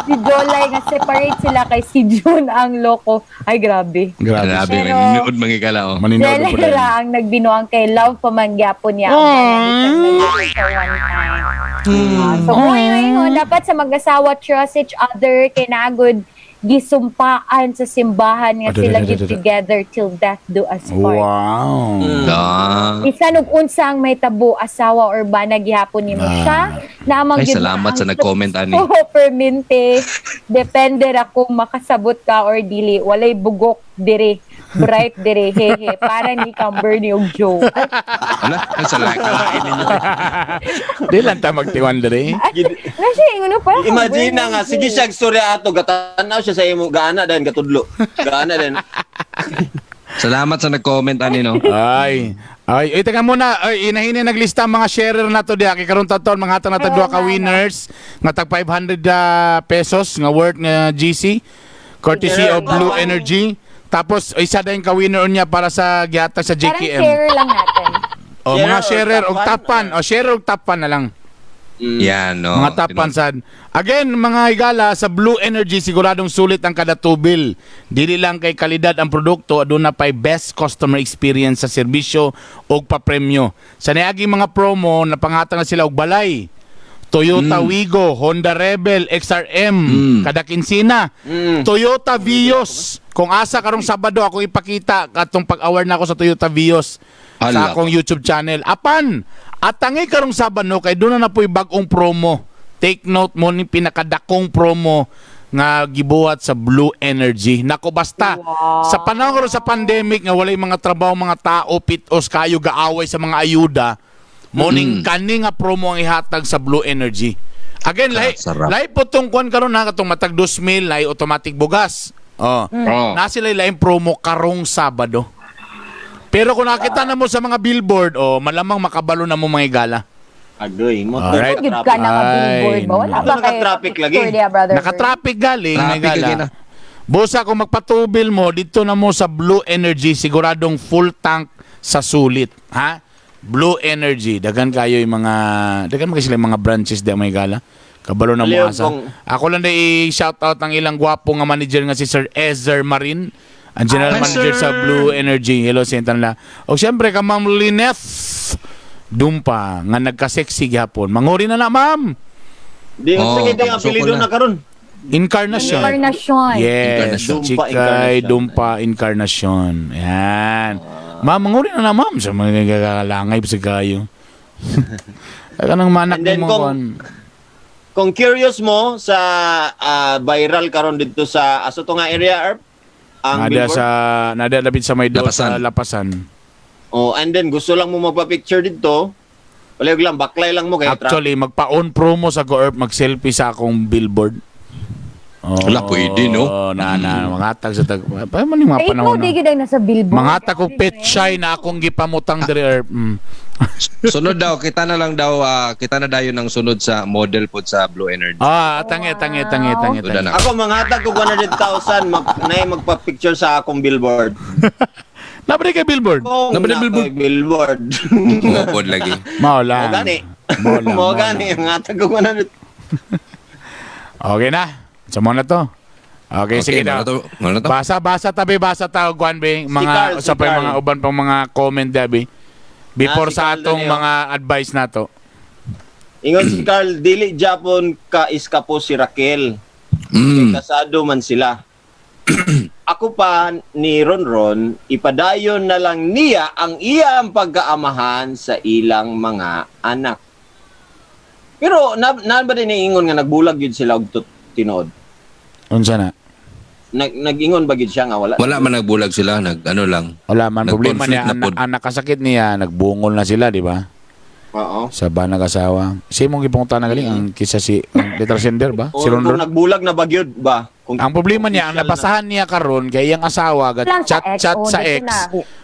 Si Jolay nga separate sila kay si June ang loko. Ay, grabe. Grabe. Grabe, Pero- maninood mga higala oh. Maninood po Jolay din. ra ang nagbinuang kay love pamangyapon niya ang bana bisan sa one time. So, kung ayun, dapat sa mag-asawa, trust each other, kay naagod gisumpaan sa simbahan nga Ado, sila ado, gid ado, ado. together till death do us part. Wow. Ah. Bisan og unsa ang may tabo, asawa or bana gihapon nimo siya. Naamang Ay, gyud salamat na sa ang nag-comment, ani. Oo, permente. Depende ra kung makasabot ka or dili. Walay bugok dire. Bright dire. Hehe. Para ni Cambernie og Joe. Ay, Ala, ang kalain ninyo. Di lang ta magtiwan diri. na siya, ingon pa. Imagine na nga, sige siya storya ato, gatanaw siya sa imo, gaana din, gatudlo. Gaana din. Salamat sa nag-comment ani, no. Ay. Ay, ay teka muna. Ay, inahini naglista ang mga sharer na to diha kay karon taton mga hatag na tag Oo duha ka nga, no. winners nga tag 500 pesos nga worth nga GC courtesy Sharer, of Blue top one. Energy. Tapos isa din ka winner niya para sa gihatag sa Parang JKM. share lang natin. O mga Sharer or sharer og top top one, 1 o sharer og top 1 na lang. Yan, no. Mga top 1 sad. Again, mga higala, sa Blue Energy siguradong sulit ang kada tubil. Dili lang kay kalidad ang produkto, aduna pay best customer experience sa serbisyo ug papremyo. Sa niagi mga promo, napangatang na sila og balay. Toyota Wigo, Honda Rebel, XRM, kada kinsina. Toyota Vios. Kung asa karong Sabado ako ipakita katong pag-award na ako sa Toyota Vios sa Hala. akong YouTube channel. Apan, atangi karong Sabado kay doon na na po'y bagong promo. Take note mo ni pinakadakong promo nga gibuhat sa Blue Energy. Nako basta sa panahon karon sa pandemic nga walay mga trabaho mga tao pitos kayo gaaway sa mga ayuda. Morning kani nga promo ang ihatag sa Blue Energy. Again, lahi, Sarap. lahi po tong kuan karon ha katong matag 2,000 lahi automatic bugas. Oh. Oh. Na sila laing promo karong Sabado. Pero kung nakita na mo sa mga billboard, oh, malamang makabalo na mo mga igala. Agoy, mo to. Alright. Gyud ka na billboard ba? Wala Ito ba kay naka-traffic lagi. picture niya, brother? Naka-traffic galing, may Traffic gala. again, ah. Busa kung magpatubil mo dito na mo sa Blue Energy, siguradong full tank sa sulit, ha? Blue Energy, dagan kayo yung mga dagan man kasi sila yung mga branches di may gala. Kabalo na mo Aliw asa. kong- Ako lang na i-shout out ang ilang gwapo nga manager nga si Sir Ezer Marin, ang general Hi, manager sir. sa Blue Energy. Hello sa intan la. O siyempre ka Ma'am Lineth Dumpa nga nagka-sexy gihapon. Manguri na na, ma'am. Di Oh, sige di ang suko apelyido na. na karon. Incarnation. Incarnation. Yes, Incarnation. Dumpa Chikay Incarnation. Dumpa Incarnation. Yan. Ma'am, manguri na na, ma'am. Sa mga gagalangay sa kayo. Ay, nang manak And then mo kung curious mo sa viral karon dito sa aso to nga area Erp, ang Nada billboard. sa nada lapit sa may door Lapasan. sa Lapasan. Oh, and then gusto lang mo magpa-picture dito. Palihog lang baklay lang mo kay traffic. Actually, magpa-on promo sa Go-Earth, mag-selfie sa akong billboard. Oh, Wala, pwede, no? Na, na, mga tag sa tag. Pa man yung mga Eh, ikaw panahon. di Na. gyud ang nasa billboard. Mga tag kong petchay na akong gipamutang diri Earth. Sunod daw, kita na lang daw, kita na dayon ng sunod sa model po sa Blue Energy. Ah, tangi, tangi, tangi, tangi, Wala tangi. na. Ako manghatag og 100,000 mag nay magpa-picture sa akong billboard. Nabri kay billboard. Kung Nabali billboard. nakoy billboard. Mga pod lagi. Mao lang. Mo gani. Mao lang, Mo mao gani lang. manghatag og 100. Okay na. Sa mo na to. Okay, sige mao na. na to, mao na to. Basa, basa tabi, basa ta Guan Bing. Mga Carl, si sa pa yung Carl. mga uban pang mga comment dabi. Before Ah, si sa Carl atong Daneo. mga advice nato. Ingon si Carl, dili Japon ka iskapo si Raquel. Kasado man sila. Ako pa ni Ronron, ipadayon na lang niya ang iyang pagkaamahan sa ilang mga anak. Pero na ba din niingon nga nagbulag yun sila og tinuod? Unsa na? Nag-ingon ba gyud siya nga wala? Wala man nagbulag sila, nag ano lang. Wala man problema Nag-conflict niya na pod. ang nakasakit niya, nagbungol na sila, di ba? Oo. Sa ba nag-asawa. Si mong gipunta na galing ang kisa si ang letter sender ba? O Si kung Ronron. nagbulag na ba gyud ba? Kung Ang problema niya, ang official na. nabasahan niya karon kay iyang asawa gat Lang sa chat ex, chat oh, sa dito ex. na.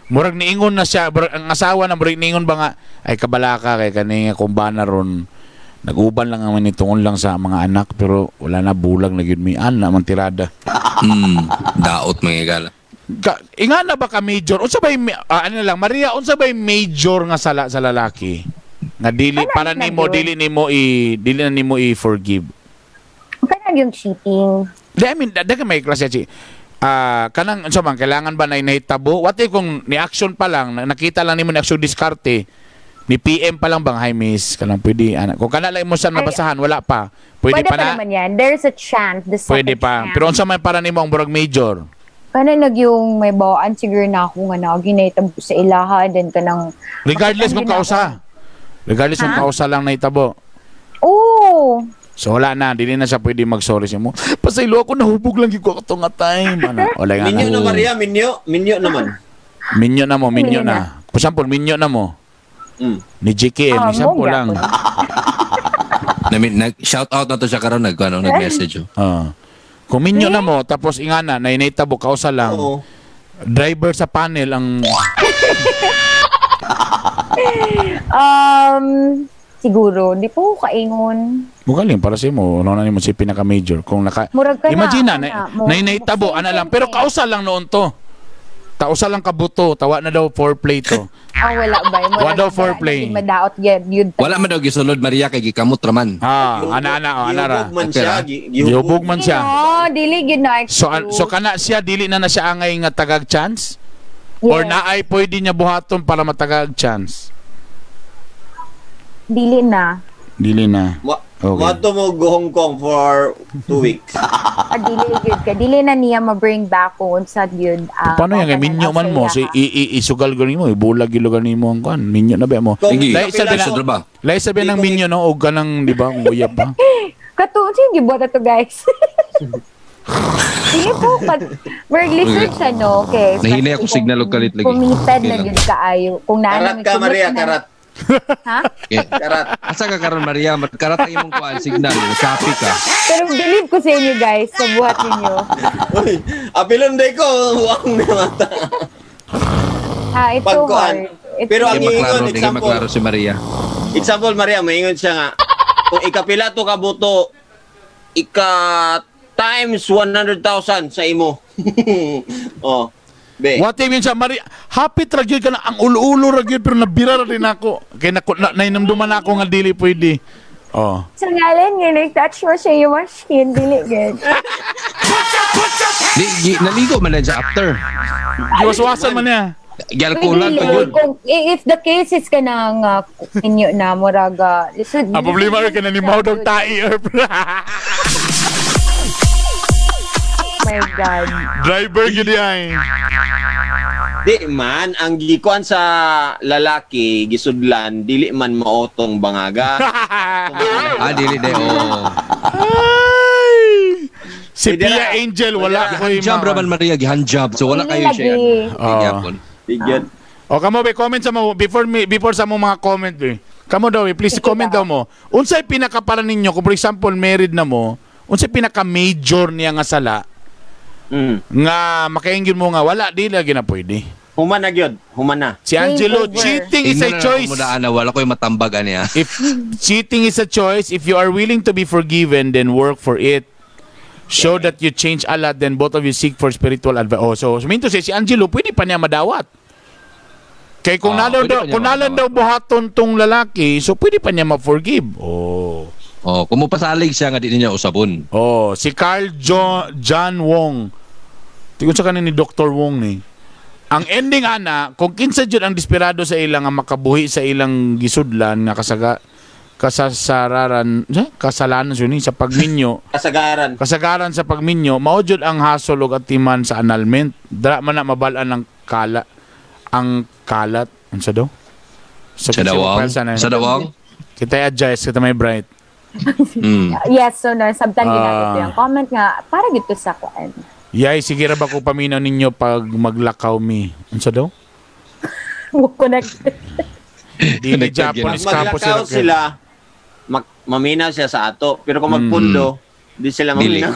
Murag niingon na siya, murag, ang asawa na murag niingon ba nga ay kabalaka kay kani nga kumbana ron. Naguban lang ang nitungol lang sa mga anak pero wala na, bulag na gyud mi ana man tirada. Daot mga igala. Inga na ba ka major? Unsa ba ano lang Maria, unsa ba major nga sala sa lalaki? Nga dili Ano para na nimo yun? dili nimo i dili na nimo i-forgive. Kanang yung cheating. Di, I mean, da ka may klase chi. Kanang unsa man kailangan ba na nahitabo? What if kung ni action pa lang, nakita lang nimo ni action diskarte, ni PM pa lang bang, "Hi miss, kanang pwede ana." Kung kana lang mo siya Ay, nabasahan, wala pa. Pwede, Pwede pa pa na. naman yan. There's a chance. The second Pwede pa. chance. Pero unsa man para nimo ang murag major? Kana nag yung may bawaan siguro na ako nga na ginahitabo sa ilaha then kanang Regardless kung Makita kausa. Regardless kung Ha? kausa lang nahitabo. Oh, So wala na, dili na siya pwede mag-sorry sa mo. Pasaylo ako, nahubog lang gyud ko ato nga time. Ano, wala nga Minyo na. na Maria, minyo, minyo naman. Minyo na mo, minyo Minyo na. For example, minyo na mo. Ni JKM, Ah, example mo lang. Nami, nag shout out na to siya karon nag ano, nag-message. Oh. Ah. Kung minyo na mo, tapos ingana, na inaitabo, kausa lang. Oo. Driver sa panel ang Siguro di po ko kaingon. Mugaling para sa imo, ano na nimo si pinaka major kung naka Murag ka na, Imagine na, ana, na, naitabo ana lang, pero kausa lang noon to. Tausa lang kabuto, tawa na daw foreplay to. Ah, wala ba? Murag Wala daw wala foreplay. na gyud madaot gyud yun. Wala man daw gisulod Maria kay gikamot ra man. Ana ana oh, ana ra. Gihubog man siya. Gihubog man siya. No, dili gyud na excuse. So so kana siya dili na na siya angay nga tagag chance or Yes. naay pwede niya buhaton para matagag chance. Dili na. Dili na. Okay. Moadto mo go Hong Kong for 2 weeks. Ah, dili gyud ka. Dili na niya ma-bring back kung unsa gyud. Paano yan kay minyo man mo si i, i isugal gani mo, ibulag gyud mo ang kuan, minyo na ba mo. Kung Sige. Lahi sa kapila- bina- Sudro ba? Lahi sabi ng minyo no og kanang di ba kung uyab pa. Kato, sino gibuhat to guys? Dili po kat we're lisod siya no okay. Nahinay ako signal og kalit lagi. Committed Okay na lang. gyud kaayo. Kung naa Karat ka Maria, karat. Ha? Okay. Karat. Asa ka karon Maria? Karat ang imong kuan signal, copy ka. Pero believe ko sa inyo guys, sa buhat ninyo. Uy, apilon day ko, huwag na mata. Ah, it's so Pagkuan. hard. It's Pero ang Hindi iingon, maklaro, hindi example, maklaro si Maria. Example Maria, maingon siya nga, kung ikapila to kabuto, ika times 100,000 sa imo. Oh. Be. What if yun siya Maria, hapit ra gyud ka na ang ulo-ulo ra gyud pero nabira ra din ako. Kay na, nainamduman na ako nga dili pwede. Oh. Sa ngalan nga, nag-touch mo siya yung machine, dili gyud. Di, naligo man na siya after. Giwaswasan man niya. Gialkulan pa Dili, gyud. Kung, if the case is kanang inyo na, muraga, lisod. Ang problema ra kay nanimaw daw tai. Oh my God. Driver gyud ay. Di man ang gikuan sa lalaki gisudlan dili man maotong bangaga. Ah, dili de oh. Ay! Si Pwede Pia ra. Angel wala ko Gihanjob ra man Maria, gihanjob. So wala Dili kayo siya. lagi. Oo. Gyapon. Bigyan. O kamo be comment sa mo before me before sa mo mga comment be. Kamo daw eh, please Sige comment daw. daw mo. Unsay pinaka para ninyo kung for example married na mo, unsay pinaka major niya nga sala nga makaingon mo nga wala di lagi na pwede. Human na gyud, human na. Si Angelo, Game over. cheating is a Ingnan na lang choice. ako muna, ana, wala ko'y matambag ani ah. If cheating is a choice, if you are willing to be forgiven, then work for it. Show that you change a lot, then both of you seek for spiritual advice. Oh, so mean to say, si Angelo, pwede pa niya madawat. Kay kung Ah, nalang pwede daw, pa niya kung nalang madawat. daw buhaton tong lalaki, so pwede pa niya ma-forgive. Oh. Oh, kung mopasalig siya nga di niya usabon. Oh, si Carl John Wong. Tingnan sa kanin ni Dr. Wong ni. Ang ending ana, kung kinsa jud ang desperado sa ilang nga makabuhi sa ilang gisudlan nga kasaga Kasasararan, eh, kasalanan yun eh, sa pagminyo. Kasagaran. Kasagaran sa pagminyo, mao jud ang hasol ug atiman sa annulment. Dra man na mabal-an ang kala ang kalat unsa daw? Sa dawang. Sa dawang. Kita adjust kita may bright. Yes, so no, sabtan gid natin Ah. yung comment nga para gid to sa kuan. Yay, sige ra ba ko paminaw ninyo pag maglakaw mi? Unsa daw? Connected. Dili Connected Japanese campus Maglakaw sila, maminaw siya sa ato. Pero kung magpundo, di sila Dili. maminaw.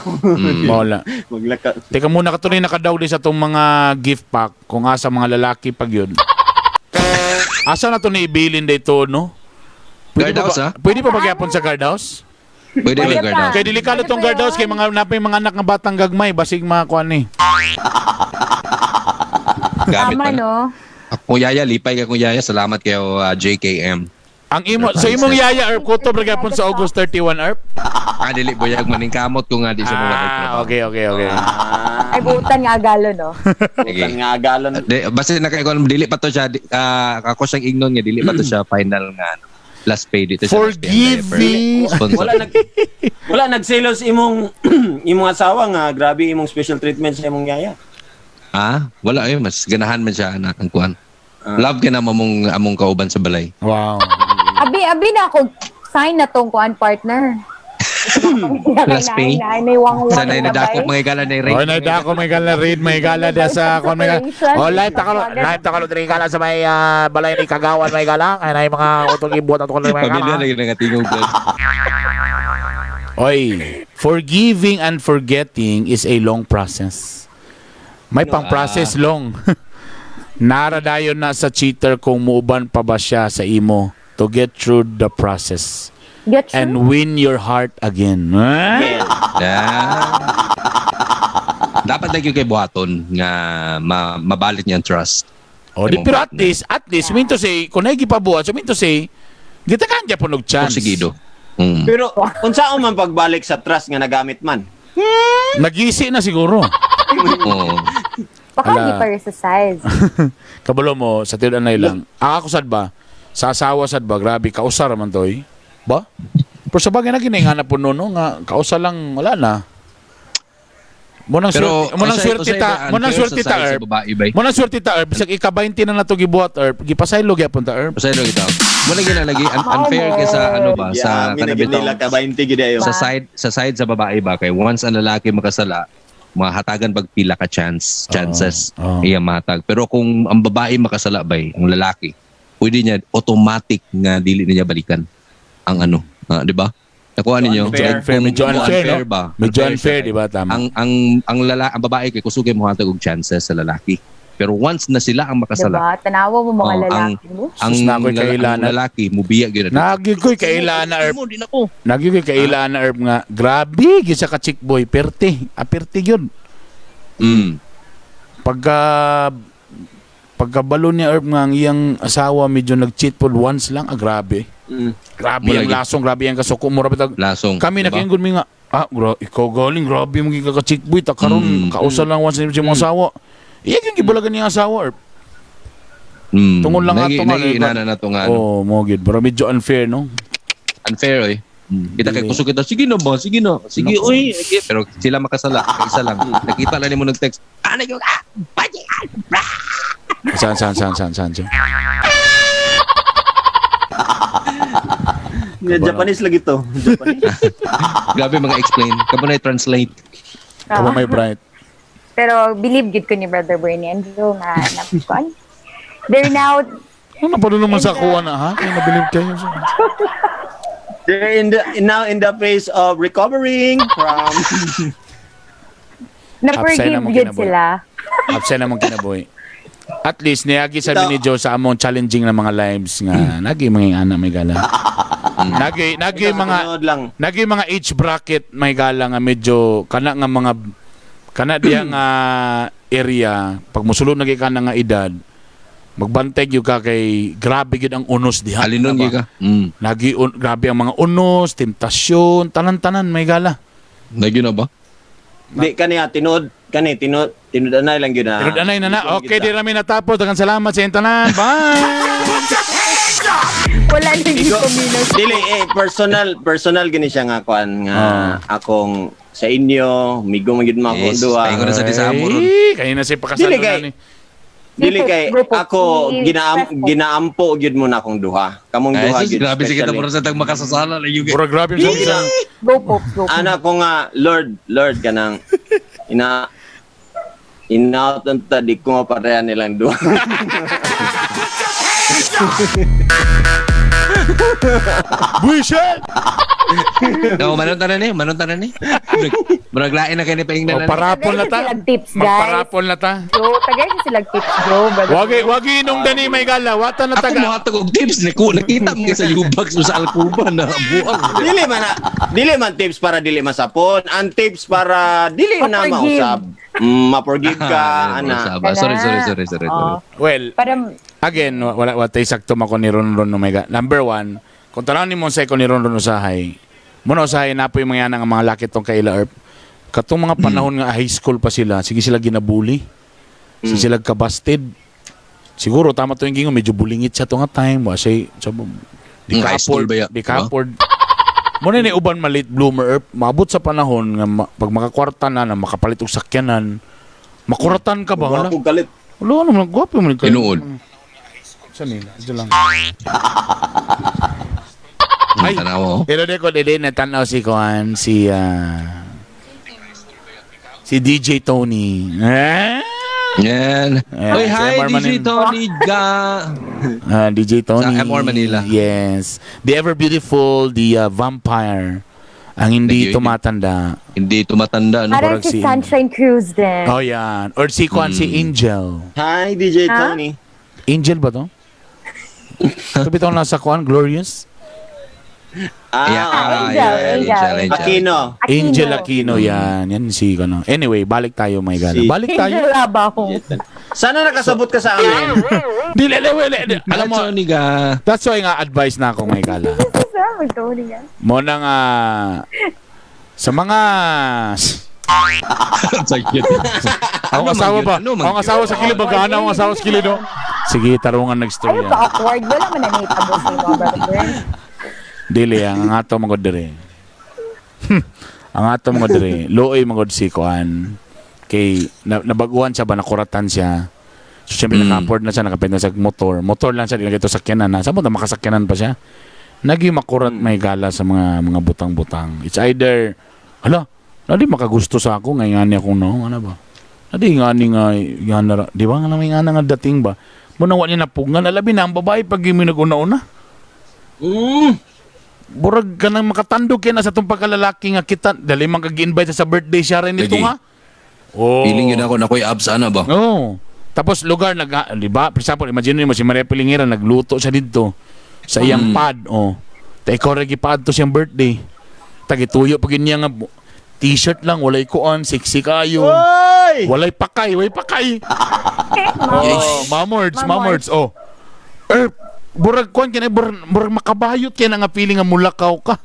Wala. Maglakaw. Teka muna katuloy nakadaw di sa itong mga gift pack kung asa mga lalaki pag yun. Asa na to naibilin dito, no? Pwede Guard pa house, ba, ah? Pwede pa magyapon sa guard house? Pwede ba Pwede guard pa. house? Kay delikado Pwede tong pa guard house yun. kay mga napay mga anak nga batang gagmay basig mga kuan ni. Gamit Tama pa na. no. Ako yaya, lipay ka kung yaya. Salamat kayo, JKM. Ang imo sa imong yaya Erp kutob ra gyapon sa August 31 Erp. Ah, dili buyag maning kamot ko nga di sa mga Ah, okay. Ay buutan nga agalo no. Sige. Bukan nga galon. Di, basta nakaikon dili pa to siya di, ako siyang ingnon nga dili pa to siya final nga ano, last pay dito siya. last pay ang Forgive diaper. me. Sponsor. Wala nagselos imong imong asawa nga grabe imong special treatment sa imong yaya. Ah, wala eh mas ganahan man siya anak ang kuan. Love ka na mamong among kauban sa balay. Wow. Abi abi na ako sign na tong kuan partner. Last pay. Sa Sanay na dakop mga gala na Oy, na dako may gala read may gala da sa kon may gala. Oh, live ta kalo, live ta kalo diri gala sa may balay ni Kagawan may gala. Ay nay mga utong ibuhat ato may Pamilya gala. lagi nangatingog dyan. Oy, forgiving and forgetting is a long process. May pang-process long. Nara dayon na sa cheater kung muuban pa ba siya sa imo to get through the process Get you? and win your heart again. Eh? Yeah. Yeah. Dapat lagi kay buhaton nga mabalik niya ang trust. O, di, Imong pero at partner. least, mean to say, kung nagipabuhat, so mean to say, gita ka po og chance. Sigido. Pero unsaon man pagbalik sa trust nga nagamit man? Nagisi na siguro. Oo. Baka Ala. di pa sa size. Kabalo mo, sa tiyan na lang. Ang ako sad ba, sa asawa sad ba, grabe, kausar man to eh. Ba? Pero sa bagay na ginaingana po no, no, nga kausa lang, wala na. Munang Pero, swerte, munang swerte ta, munang swerte ta, Erp. Erp. Babae, bay. Munang swerte ta, Erp. Bisag ika-20 na nato gibuhat, Erp. Gipasaylo gyapon ta, Erp. Pasaylo kita. Muna gina lagi unfair kay sa ano ba sa Yeah, mi na gid nila ka 20 gid ayo. Sa side sa babae ba kay once ang lalaki makasala mahatagan pag pila ka chances iya mahatag. Pero kung ang babae makasala bay ang lalaki pwede niya automatic nga dili niya balikan ang ano, di ba? Nakuha ninyo? Unfair. Like, kung- Medyo kung unfair, no? ba? Medyo Unfair unfair, siya. di ba? Tama. Ang babae kay kusog kay mohatag og chances sa lalaki. Pero once na sila ang makasala, Diba? Tanawa mo mga Oh, lalaki mo. ang, Sus, na ako'y kailan ang lalaki mubiya gyud na. Nagyud ko'y kailana, Erp. Nagyud ko'y kailana, Erp nga. Grabe, gyud sa ka chick boy. Perte. Aperte yun. Pagkabalo niya, Erp, nga ang iyang asawa medyo nag-cheat po once lang. Ah, grabe. Grabe Mula ang lasong, grabe ang kasuko. Mura bitag. Lasong. Kami diba? nakiingon mi nga, ikaw galing, grabe mo ka chick boy. Ta karon kausa lang once niya mong asawa. Iya yung gibulagan niya ang asawa, Erp. Tungod lang ato nga. Nagi na to nga. ano. Oh, mo gyud. Pero medyo unfair, no? Unfair oy. Kita kay kusog kita, sige na ba, sige na. Sige Nako. oy. Sige. Pero sila makasala, isa lang. Nakita lang nimo nag-text. Ano yung Saan, saan, saan, saan, saan, saan? Yeah, Japanese lagi to. Japanese. Grabe mga explain. Kamo na translate. Kamo may bright. Pero believe gid ko ni Brother Bernie Andrew nga na kuan. They're now Ano pa naman sa kuha na, ha? Kaya nabilib kayo. They're now in the phase of recovering from Upside na-forgive na mong gid kinabuhi. sila. Absent namang kinabuhi. At least, niyagi sabi ni Joe sa among challenging na mga lives nga, nagi mga anak may gala. Nagi mga Sunod lang. nagi mga age bracket may gala nga medyo kana nga mga kana diya nga area pag musulod na ka na nga edad magbantay gyud ka kay grabe gyud ang unos diha. Alinon Ano ba? gyud ka. Nagi grabe ang mga unos, temptasyon, tanan-tanan may gala. Nagi na ba? Di kani tinuod kani tinuod tinuod anay lang gyud na. Tinud anay na na. Okay, di rami natapos. Daghang salamat sa inyong tanan. Bye. Wala na Igo, paminaw. dili eh personal personal gini siya nga kuan nga akong sa inyo migo man gid mo ako Yes, duha. tayo ko na sa disamo ron. Ay, kayo na siya pakasalo Dili kay na ni. dili kay Go po. ako ginaampo gyud mo na akong duha. Kamong Ay, duha sus, gyud. grabe si kita especially. puro sa tag makasasala na yung Murag grabe yung sabi sa. Go Pops, go. Ana ko nga Lord, Lord kanang ina inaot ang ta di ko mapareha nilang duha. Bullshit! No, manon tanan ni, manon tanan ni. Murag lain na kay ni O, paingnan na. ni. parapol na ta. Tagay silang tips, guys. Magparapol na ta. Joe, tagay silang tips, Joe. Brother. Wagi, wagi nung dani may gala. Wata na Ako taga. mohatag og tips ni ko nakita mo sa yubag sa Alcuba na buang. Dili man na, dili man tips para dili masapon, ang tips para dili na Ma-forgive. mausab. Ma-forgive ka ana. Sorry, sorry, sorry, sorry, sorry. Oo. Well, Para, again, wala watay sakto mako ni Ron Ron Omega. Number one, kung tanaw ni mo sa ko ni Ron Ron usahay, muna usahay na po yung mga nga mga laki tong kaila Erp. Katong mga panahon nga high school pa sila, sige sila ginabuli. Sige sila kabasted. Siguro tama to yung gingo, medyo bulingit siya to nga time. Wa siya, di Mm, ka high school afford, ba ya? di ka afford. Muna ni uban malit bloomer Erp, maabot sa panahon nga pag makakwarta na na makapalit og sakyanan, makuratan ka ba? Wala, Gwapo galit. wala naman, gwapo man kayo. Tinuod. Saan nila? Diyan lang. Ay, tanaw oh. Pero di ko dili natanaw si Kuan, si si DJ Tony. Eh? Yan. Ayan, Oy, si hi MR DJ Manila. Tony Ga. Ah, DJ Tony. Sa MR Manila. Yes. The ever beautiful, the vampire. Ang hindi Thank you. tumatanda. Hindi tumatanda no. parang Murag si si- Sunshine Cruz din. Oh, yan. Or si Kuan, si Angel. Hi DJ Ha? Tony. Angel ba to? Ito bitaw nasa Kuan, Glorious? Ah, Yeah, ah, Angel, yeah, Angel. Angel. Aquino. Aquino. Angel Aquino, yan. Yan si ano. Anyway, balik tayo, my God. Si- Balik tayo. Angel Abajo. Sana nakasabot ka sa amin. Dili, dili, dili, dili. Alam mo, Tony Ga. that's why nga advice na ako, my gala. Mag-Tony nga. Mo na nga sa mga Sakit. ang Ano man asawa yun? ba? Ano man Ang yun? asawa sa kilid bagana ang asawa sa kilid no. Sige, tarungan Ayaw nagstorya. ka awkward. Wala man na naitabo sa imo, Brother Bern. Dili ang ato mga diri. Ang ato mga diri, luoy mga si kuan kay nabaguhan siya ba nakuratan siya. So siyempre naka-afford na siya, nakapenda sa motor. Motor lang siya, di na kito sakyanan na. Sa mo makasakyanan pa siya. Naging makurat may gala sa mga mga butang-butang. It's either hala, nadi makagusto sa ako ngay ngani akong no, ano ba? Nadi ngani nga nga na, di ba nga may nga nga dating ba? Muna wa niya napugngan, alabi na ang babae pag imo naguna-una. Burag ka nang makatandog kay na sa itong pagkalalaki nga kita dali man kag invite sa birthday siya rin nito Lagi. nga. Oh. Feeling yun ako na ko'y abs ana ba? Oo. Tapos lugar nag di ba? For example, imagine mo si Maria Pilingira nagluto siya dito sa iyang pad oh. Ta ikaw ra gipad to siyang birthday. Tagituyo pag niya nga t-shirt lang walay kuan, sexy kayo. Oy! Walay pakay, walay pakay. Oh, mamords, mamords. Oh. Er, burag kuan kini burag, burag makabayot kay na nga feeling nga mulakaw ka.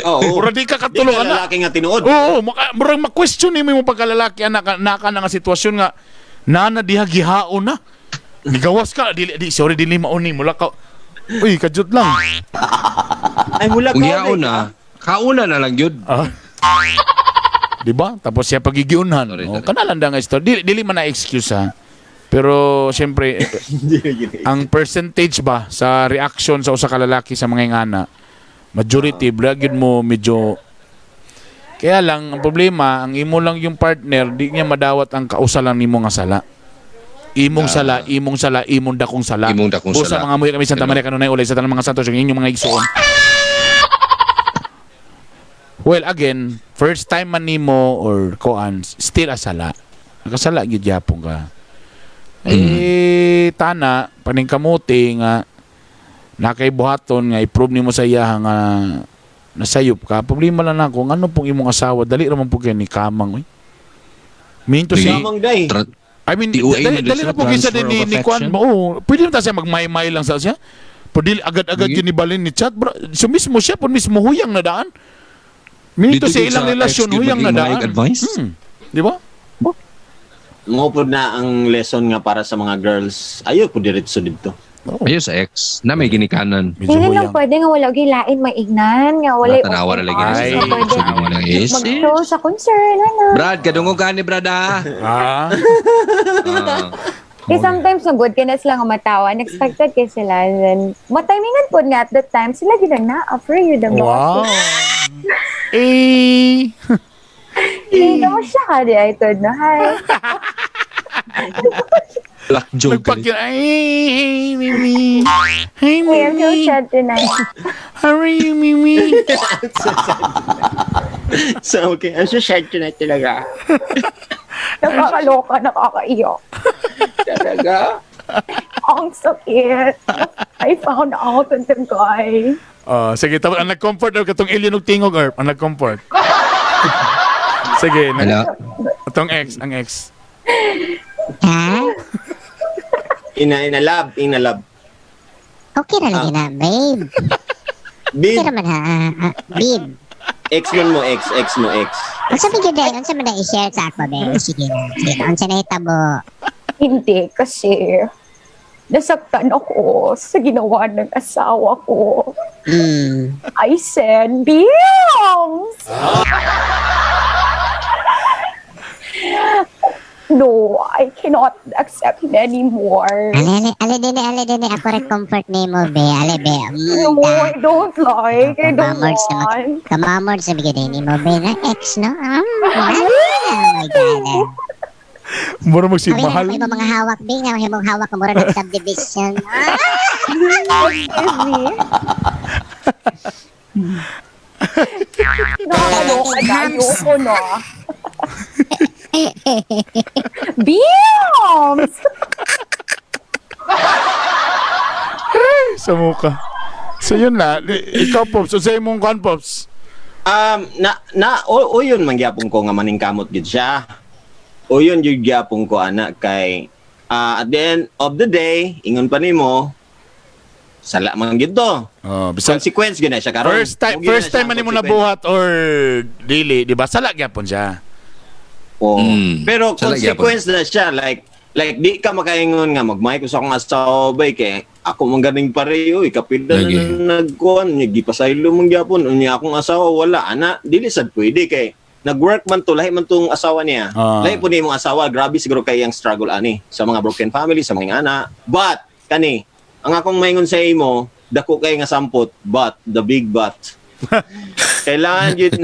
Oo. Murag di ka Di katulong ka ana. lalaki nga tinuod. Oo, murag ma-question nimo imong pagkalalaki anak naka na nga sitwasyon nga nana diha gihaon na. Nigawas ka dili di sorry dili mauni mulakaw. Uy, kajut lang. Ay mula Kung ka. yaon na, kauna na lang yun. Ah. Di ba? Tapos siya pagigiunhan. Sorry, Oh, sorry. kanalan nga istorya. Dili, dili man na excuse ha. Pero siyempre ang percentage ba sa reaction sa usa ka lalaki sa mga ingana, majority bla gyud mo medyo kaya lang ang problema, ang imo lang yung partner, di niya madawat ang kausa lang nimo nga sala. Imong sala, imong sala, imong dakong sala. Imong dakong Busa sala. mga muhi kami Santa Ano? Maria kanunay ulay sa tanang mga santos yung inyong mga igsoon. Well, again, first time man nimo or koan, still a sala. Nakasala gyud gyapon ka. Eh tana paningkamuti nga nakay buhaton nga i-prove nimo sa iya nga nasayop ka. Problema lang nako ngano pong imong asawa dali ra man po kay ni kamang oy. Mean to say, Kamang day. I mean, TOA dali, man dali siya, ra po kaysa din transfer ni, of ni Kwan. affection. Oo, pwede na ta siya magmay-may lang sa siya. Pwede agad-agad Sige. yun ni balin ni chat. Bro, so mismo siya, po mismo huyang na daan. Meaning to Dito say, din ilang sa relasyon, ex, yun huyang na maging daan. mga advice? Di ba? Mo pud na ang lesson nga para sa mga girls. Ayo po diretso dito. Ayo sa ex na may ginikanan. Medyo Hindi lang huyang. pwede nga wala gilain maignan nga wala Natanawa na lagi na Ay. siya. Nga pwede Sabi nila, is, eh. mag-show sa concern ano. Brad, kadungog ka ni Brad ah. Ah. Ah. Eh, sometimes no good ka na sila nga matawa. Unexpected kay sila. And then, matimingan po nga at that time, sila ginang na-offer you the Wow. boss. Eh. Eh, kamusta ka di ay tod no? Hi. Black joke. Nagpakyo. Ay, hey, Mimi. Hey, Hey, I'm so Mimi. sad tonight. How are you, Mimi? So, okay. I'm so sad tonight talaga. Nakakaloka, nakakaiyak. Talaga? Ang sakit. I found out on the guy. Oh, sige, tapos ang nag-comfort daw katong alien og tingog erp, ang nag-comfort. Sige, nag Hello? atong ex, ang ex. Ha? Ina love, ina love. Okay ra lagi na, babe. Babe, Okay ra man ha, ah, babe. ex man mo, ex, ex mo, ex. Unsa man gyud eh, unsa man na i-share sa ako, babe? Sige na. Sige na, unsa na hitabo? Hindi, kasi nasaktan ako sa ginawa ng asawa ko. I said, Beams! No, I cannot accept him anymore. Ale, ale, ale, dini, ale, dini. Ako rin comfort nimo, be. Ale, be. No, I don't like. I don't Kamamords na mag... want. Kamamords na bigyan din mo, be. Na ex, no? Oh my God. ah. Mura mo si Sabi na mahal. ako imong mga hawak, be. Nga, imong hawak, mura ng subdivision. Ah! Excuse me. Nakakaloka na. Ayoko na. Beams! Sa muka. So yun na, ikaw Pops, so sa imong kwan Pops. Na o, o yun man gyapon ko nga maningkamot gid siya. O yun gyud gyapon ko ana kay at the end of the day, ingon pa nimo sala man gid to. Oh, bisan Consequence gyud na siya karon. first time Mo gyud na first siya time man ang nimo consequence. nabuhat or dili, di ba? Sala gyapon siya. Oo. Mm. Pero Sala gyapon. consequence na siya like di ka makaingon nga magmay ko sa akong asawa bay kay ako man ganing pareho kapila na Lagi. nagkuan niya gipasaylo man gyapon unya akong asawa wala ana dili sad pwede kay nag-work man to lahi man tong asawa niya. Ah. Lahi po ni imong asawa grabe siguro kay ang struggle ani sa mga broken family sa mga ana. But kani ang akong maingon sa imo dako kay nga sampot but the big but kailangan yun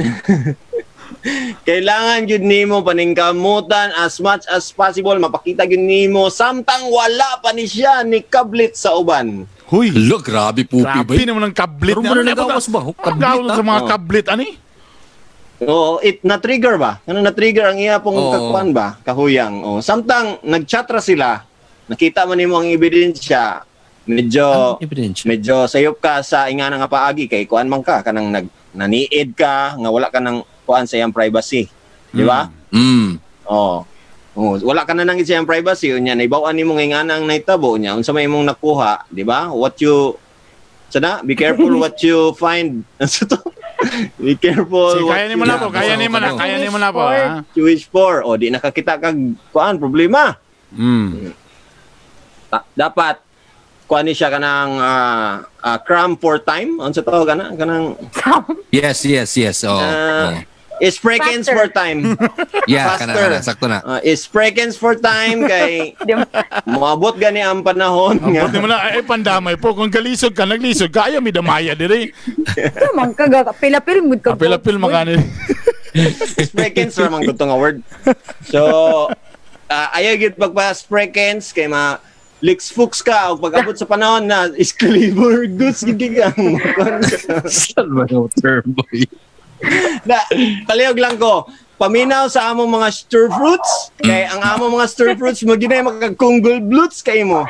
kailangan gyud nimo paningkamutan as much as possible mapakita gyud nimo samtang wala pa ni siya ni kablit sa uban. Huy. Lo, grabe pupi ba? Grabe naman ang kablit. Pero muna nagawas ba? Kablit, Kablit sa mga ah. kablit ani? Oo, it na trigger ba? Ano na trigger ang iya pong Oo. kakuan ba? Kahuyang. Oh, samtang nagchat ra sila, nakita man nimo ang ebidensya, medyo Ang ebidensya. medyo sayop ka sa ingana nga paagi kay kuan man ka kanang nag naniid ka nga wala ka nang kuan sa iyang privacy. Di ba? Oo. Oh, wala ka na nang sa iyang privacy unya naibaw-an nimo nga ingana ang nahitabo unya unsa may imong nakuha, di ba? What you sana be careful what you find. Ano to? Be careful. Sige, what kaya nimo na po, kaya nimo na, kaya nimo na po. ha? You wish for. O di nakakita kag kuan problema. Dapat kuan ni siya kanang cram for time. Unsa to kana kanang Yes, yes, yes. Oh. Is frequency for time. Yeah, kana, Faster. kana, sakto na. Is frequency for time kay moabot gani ang panahon nga. Buti mo na, ay pandamay po. Kung galisod ka, naglisod ka, ayaw mi damaya diri. Tumang ka, pilapil mo ka. Apil-apil makani. Spreakens ra man gud to nga word. So ayaw gyud pagpa spreakens kay ma Lix fuchs ka og pag-abot sa panahon na iskaliber goods gid ka. Saan ba yung term boy? Na, palihog lang ko. Paminaw sa among mga stir fruits kay ang among mga stir fruits mo ginay makakungol bluts kay mo.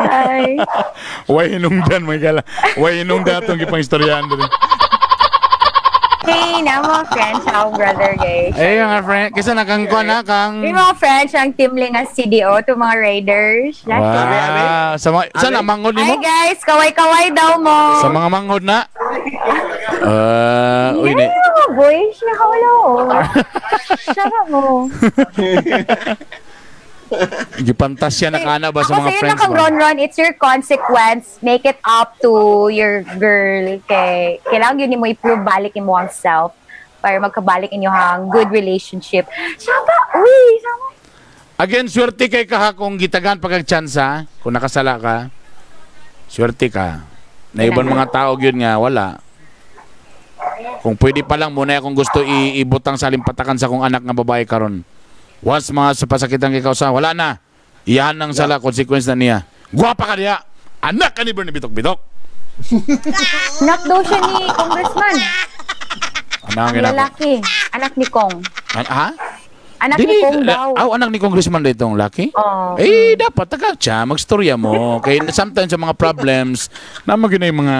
Ay. Way hinungdan mga gala. Way hinungdan atong gipang istoryahan diri. Hey, na mga friends, akong brother, guys. Ay, mga friend, kaysa nakang kuan na kang Yung mga friends, ang team Linga CDO, to mga Raiders. Wow. Sa mga, sana manghod Hi nimo? guys, kaway-kaway daw mo. Sa mga manghod na. Uy ni. Yeah, mga boys, nakawala ko. Shut up mo. Gipantasya na kana ba sa Ako mga sa'yo friends na kang mo? Ron-Ron, it's your consequence. Make it up to your girl. Kay, kailangan yun mo i-prove balik imo ang self para magkabalik inyo ang good relationship. Siya ba? Uy, sama. Again, swerte kay kaha kung gitagan pagkag tsansa, kung nakasala ka, swerte ka. Na ibang mga tao yun nga, wala. Kung pwede pa lang muna kung gusto ibutang sa limpatakan sa kong anak nga babae karon. Once mga sa pasakitan kay kausa, wala na. Iyahan ng sala, consequence na niya. Guwapa ka diya! Anak ka ni Bernie Bitok-Bitok! Anak daw siya ni Congressman. Ano ang Ang ginagawa? lalaki. Anak ni Kong. Ha? Anak ni Kong daw. Aw, anak ni Congressman dito ang laki? Oo. Eh, dapat tagal siya. Magstorya mo. Kaya sometimes sa mga problems, naman yun na yung mga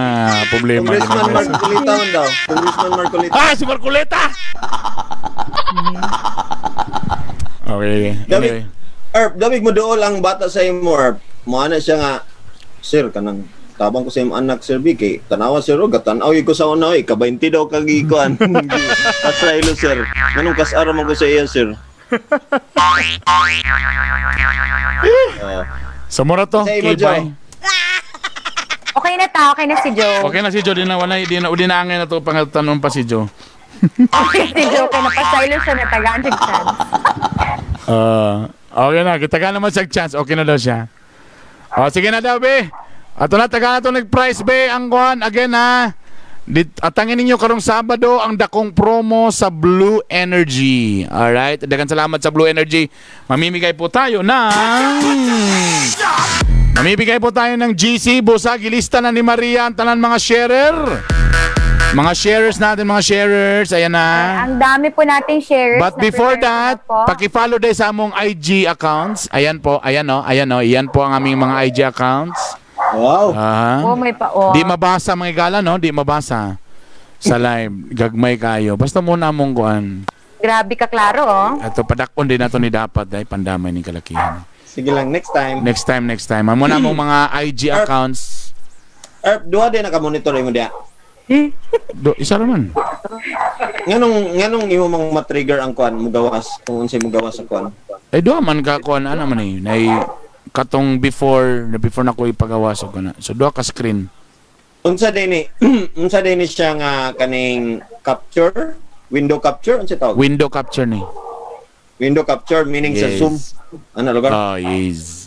problema. Congressman Marcolita man daw. Congressman Marcolita. Ah, si Marcoleta! Okay. Gabi, Anyway. Erp, dabig mo dool ang bata sa imo, Erp. Mo na siya nga, sir, kanang tabang ko sa imong anak, sir, B, kay tanawa, sir, oh, gatanaw ko sa una, oy, ka-20 daw kagikuan. Kasaylo, sir. Nganong kasara man ko sa iya, sir. So, mura to. Sa imo, Okay, bye. Joe. Okay na ta, okay na si Joe. Okay na si Joe. Di na, wala, di na angay na to. Pangatanong pa si Joe. Okay si Joe. Kaya napasaylo siya na tagaan siya chance. Okay na. Kita naman siya chance. Okay na daw siya. O, sige na daw, be. Ato na, taga na to nag-price, be. Ang kuhan, again, ha. Atangin ninyo karong Sabado ang dakong promo sa Blue Energy. Alright? Daghang salamat sa Blue Energy. Mamimigay po tayo ng... Mamimigay po tayo ng GC. Busa, gilista na ni Maria ang tanan mga sharer. Mga sharers natin, mga sharers. Ayan na. Ang dami po nating shares. But na before prepare ko na that, po. paki-follow din sa among IG accounts. Ayan po, ayan o, ayan o. Iyan po ang aming mga IG accounts. Wow. Aha. Oh, may pa. Oh. Di mabasa mga igala, no? Di mabasa sa live. Gagmay kayo. Basta muna among kuan. Grabe ka klaro, oh. Ato padakon din nato ni dapat dahil pandamay ni kalakihan. Sige lang, next time. Next time, next time. Amo na among mga IG accounts. Erp, duha din naka-monitor imo diya. Do, isa naman. Nganong imo mang ma-trigger ang kuan mugawas kung unsay mugawas sa kuan. Eh duha man ka kuan ana man eh. Nay katong before na before na ko ipagawas og kana. So duha ka screen. Unsa din ni unsa din ni siya nga kaning capture, window capture unsa tawag? Window capture ni. Window capture meaning sa Yes. Zoom. Ano lugar? Oh, yes.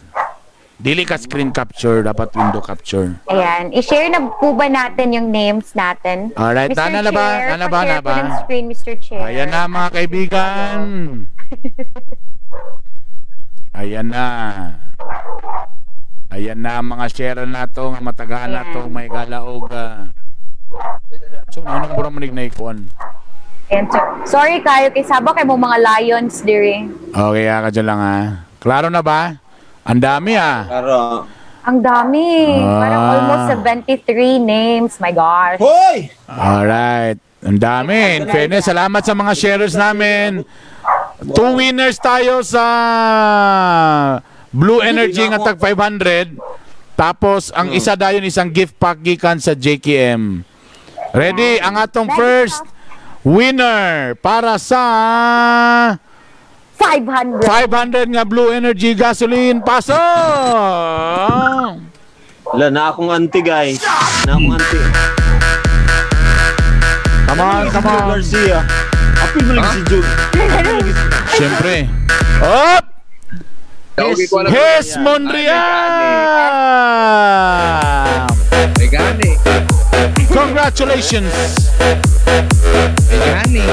Dili ka screen capture, dapat window capture. Ayan. I-share na po ba natin yung names natin? Alright, Mr. na na ba? Chair, Na na ba? pa-share Na po ba? ng screen, Mr. Chair. Ayan na mga kaibigan. Ayan na. Ayan na ang mga share na to, nga matagaan na to, may galaog. So, anong mura manig na ikuan? Ayan, so, sorry kayo, kay saba kay mo mga lions diri. Okay, ka dyan lang ah. Klaro na ba? Ang dami ah. Klaro. Ang dami. Ah. Parang almost 73 names. My gosh. Hoy! Alright. Ang dami. In fairness, salamat sa mga sharers namin. Two winners tayo sa Blue Energy nga tag 500. Tapos, ang isa dayon isang gift pack gikan sa JKM. Ready? Ang atong first winner para sa 500. 500 nga Blue Energy gasoline. Pasok! Wala na akong auntie, guys. Na akong auntie. Come on, come Joe on. Garcia. Apil mo lang si Joe. Siyempre. Up! Hes Monreal! May gani. Congratulations! May gani.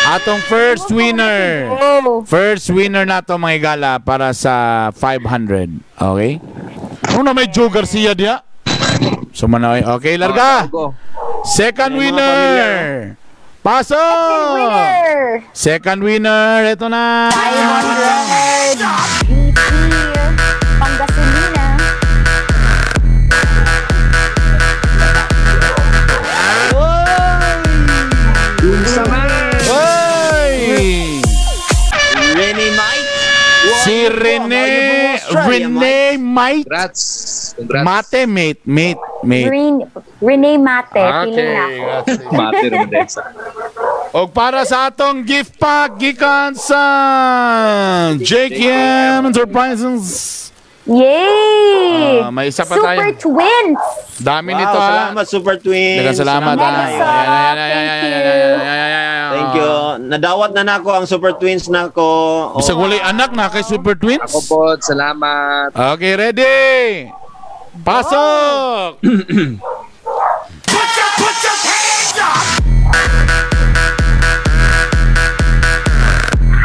Atong first winner. Oh. First winner na to mga igala para sa 500. Okay? Ano na may Joe Garcia diya? Sumanoy. Okay, larga. Go. Second May mga winner. Paso! Winner! Second winner. Ito na. 500 GC Panggasolina. Oy! Rene Mike. Si Rene, Rene Mike. Congrats. Congrats. Mate, mate, mate, mate. Rene Mate. Feeling na ako. Mate naman din sa. Og para sa atong gift pack gikan sa JKM Enterprises. Yay! Ah, may isa pa Super tayo. Twins! Dami Wow, nito ha. salamat, Super Twins. Daghang salamat ha. Mega Ayan, soft. ayan, ayan, Thank ayan, you. ayan, ayan, ayan, ayan. Thank you. Nadawat na nako ang Super Twins nako. Oh. Bisag walay anak na kay Super Twins. Ako po, salamat. Okay, ready? Pasok!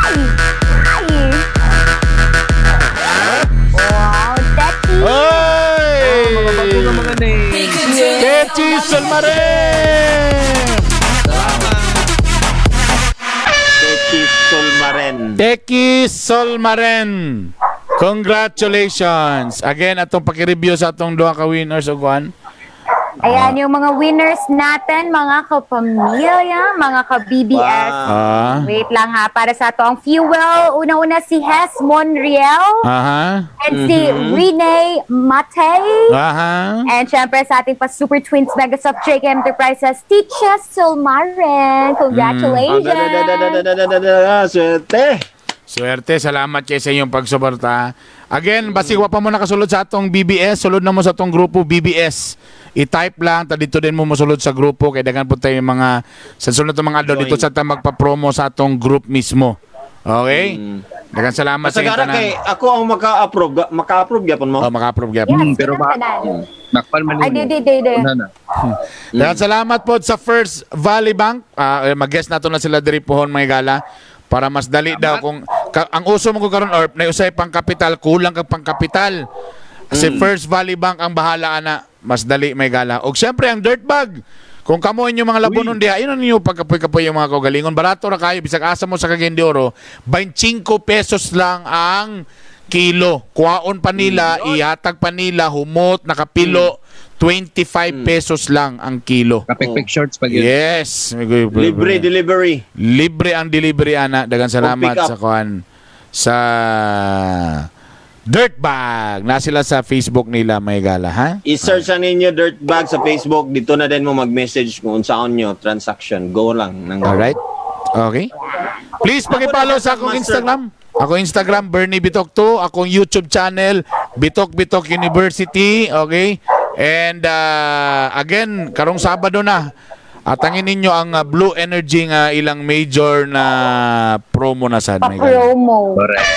Ay! Wow, Becky! Oy! Mga bago nga mga name. Techi Solmaren! Techi Solmaren. Teki Solmaren. Congratulations. Again, atong paki-review sa atong duha ka winners og kuan. Ayan, yung mga winners natin, mga kapamilya, mga ka-BBS. Wow. Wait lang ha, para sa ato ang fuel. Una-una si Hes Monreal and si Rene Matei. And syempre sa ating pa Super Twins Mega Soft JK Enterprises, Teacher Solmaren. Congratulations! Swerte. Swerte, salamat kay sa inyong pagsuporta. Again, basig wa pa mo nakasulod sa atong BBS, sulod na mo sa atong grupo BBS. I-type lang, ta dito din mo mosulod sa grupo kay daghan po tayo yung mga sa sulod ng mga adlaw dito sa ta magpa-promo sa atong group mismo. Okay? Daghang salamat sa inyong Masagara tanan. kay ako ang maka-approve, maka-approve gyapon mo. Oh, maka-approve gyapon. Yes, Pero tanan. Makpan man Ay, di, di, di, di. Una na. Daghang salamat po sa First Valley Bank. Mag-guest nato na sila diri pohon mga gala para mas dali daw kung ang uso mo ko karon orp na usay pangkapital, kulang kag pangkapital. Si First Valley Bank ang bahala ana, mas dali may gala. Og syempre ang dirt bag. Kung kamo inyong mga labonon diha, yun ang ninyo pagkapoy-kapoy yung mga kaugalingon. Barato ra kayo bisag asa mo sa Cagayan de Oro, 25 pesos lang ang kilo. Kuwaon pa nila, ihatag pa nila, humot, nakapilo, 25 pesos lang ang kilo. Kapik-pik shorts pag yun. Yes. Libre delivery. Libre ang delivery ana. Daghang salamat pick up. sa kuan sa Dirtbag. Na sila sa Facebook nila may gala, ha? I-search na ninyo Dirtbag sa Facebook. Dito na din mo mag-message kung unsaon nyo transaction. Go lang. Nang go. Alright. Okay. Please paki-follow sa akong Master. Instagram. Ako Instagram Bernie Bitok 2, akong YouTube channel Bitok Bitok University, okay? And again, karong Sabado na. Atangin ninyo ang Blue Energy nga ilang major na promo na sad may gala. Pa-promo. Correct.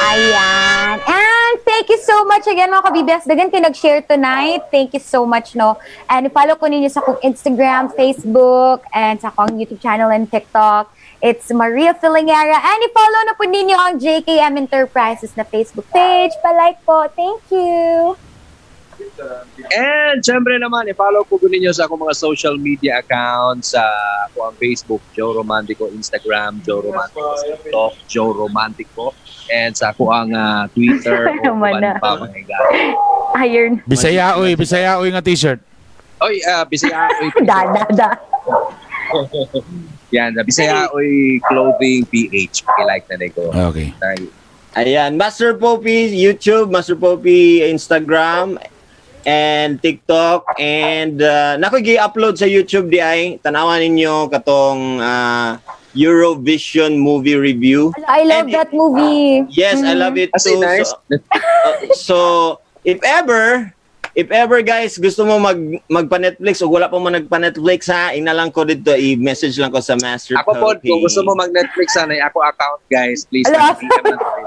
Ayan. And thank you so much again mga ka-BBS. Dagan kayo nag-share tonight. Thank you so much, no? And follow ko ninyo sa akong Instagram, Facebook, and sa akong YouTube channel and TikTok. It's Maria Filingera. And i-follow na po ninyo ang JKM Enterprises na Facebook page. Pa-like po. Thank you. And syempre naman, i-follow po ko ninyo sa akong mga social media accounts sa ako ang Facebook, Joe Romantico, Instagram, Joe Romantico, TikTok, Joe Romantico, and sa ako ang Twitter o Naman uban na. pa mga gala. Iron. Bisaya oy, Bisaya oy nga t-shirt. Oy, Bisaya oy. Da, da, da. Yan, Bisaya oy Clothing PH. Paki-like na ko. Okay. Ay, Ayan, Master Popey YouTube, Master Popey Instagram, and TikTok and nako gi-upload sa YouTube di ay tanawan ninyo katong Eurovision movie review. I love And that movie. Yes, I love it Kasi too. nice. So, if ever guys gusto mo magpa-Netflix o wala pa mo nagpa-Netflix ha, ina lang ko dito i-message lang ko sa Master Ako po, Popey. kung gusto mo mag-Netflix sana, ako account guys, please. Ala. DM lang tayo.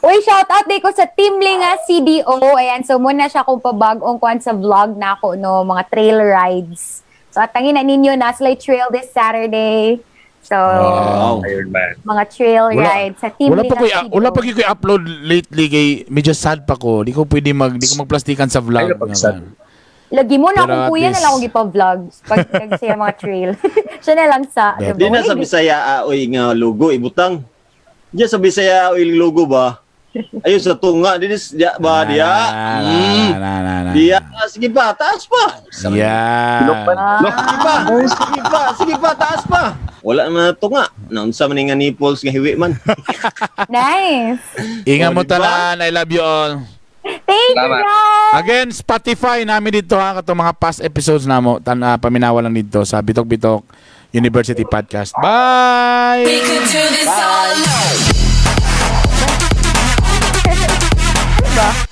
Uy, shout out day ko sa Team Linga CDO. Ayan, so muna siya kung pabagong kuan sa vlog na ako, no, mga trail rides. So, atangin na ninyo, nasa trail this Saturday. So, Wow. Iron Man. mga trail Wala- rides sa Team Wala pa Linga ko CDO. wala pa ko upload lately kay medyo sad pa ko. Di ko pwede di ko magplastikan sa vlog. Ay, napag-sad. Lagi mo na Pero akong at kuya na least- lang akong gipa-vlogs pag nagsiya mga trail. Siya na lang sa, Better. Di na sa Bisaya oy nga logo ibutang. Diyan sa Bisaya oy logo ba? Ayun sa tunga di diya ba diya? Na, na, na, na. Diya sige pa taas pa. Yeah. Sige pa. Sige pa, sige pa taas pa. Wala naman na tunga. Naunsa man ni nga nipples nga hiwi man. Nice. Ingat Oh, mo di ba? tanan. I love you all. Thank you, Salamat. guys. Again, Spotify namin dito ha katong mga past episodes namo tan paminawa lang dito sa Bitok Bitok University Podcast. Bye! We could do this all alone. Diba?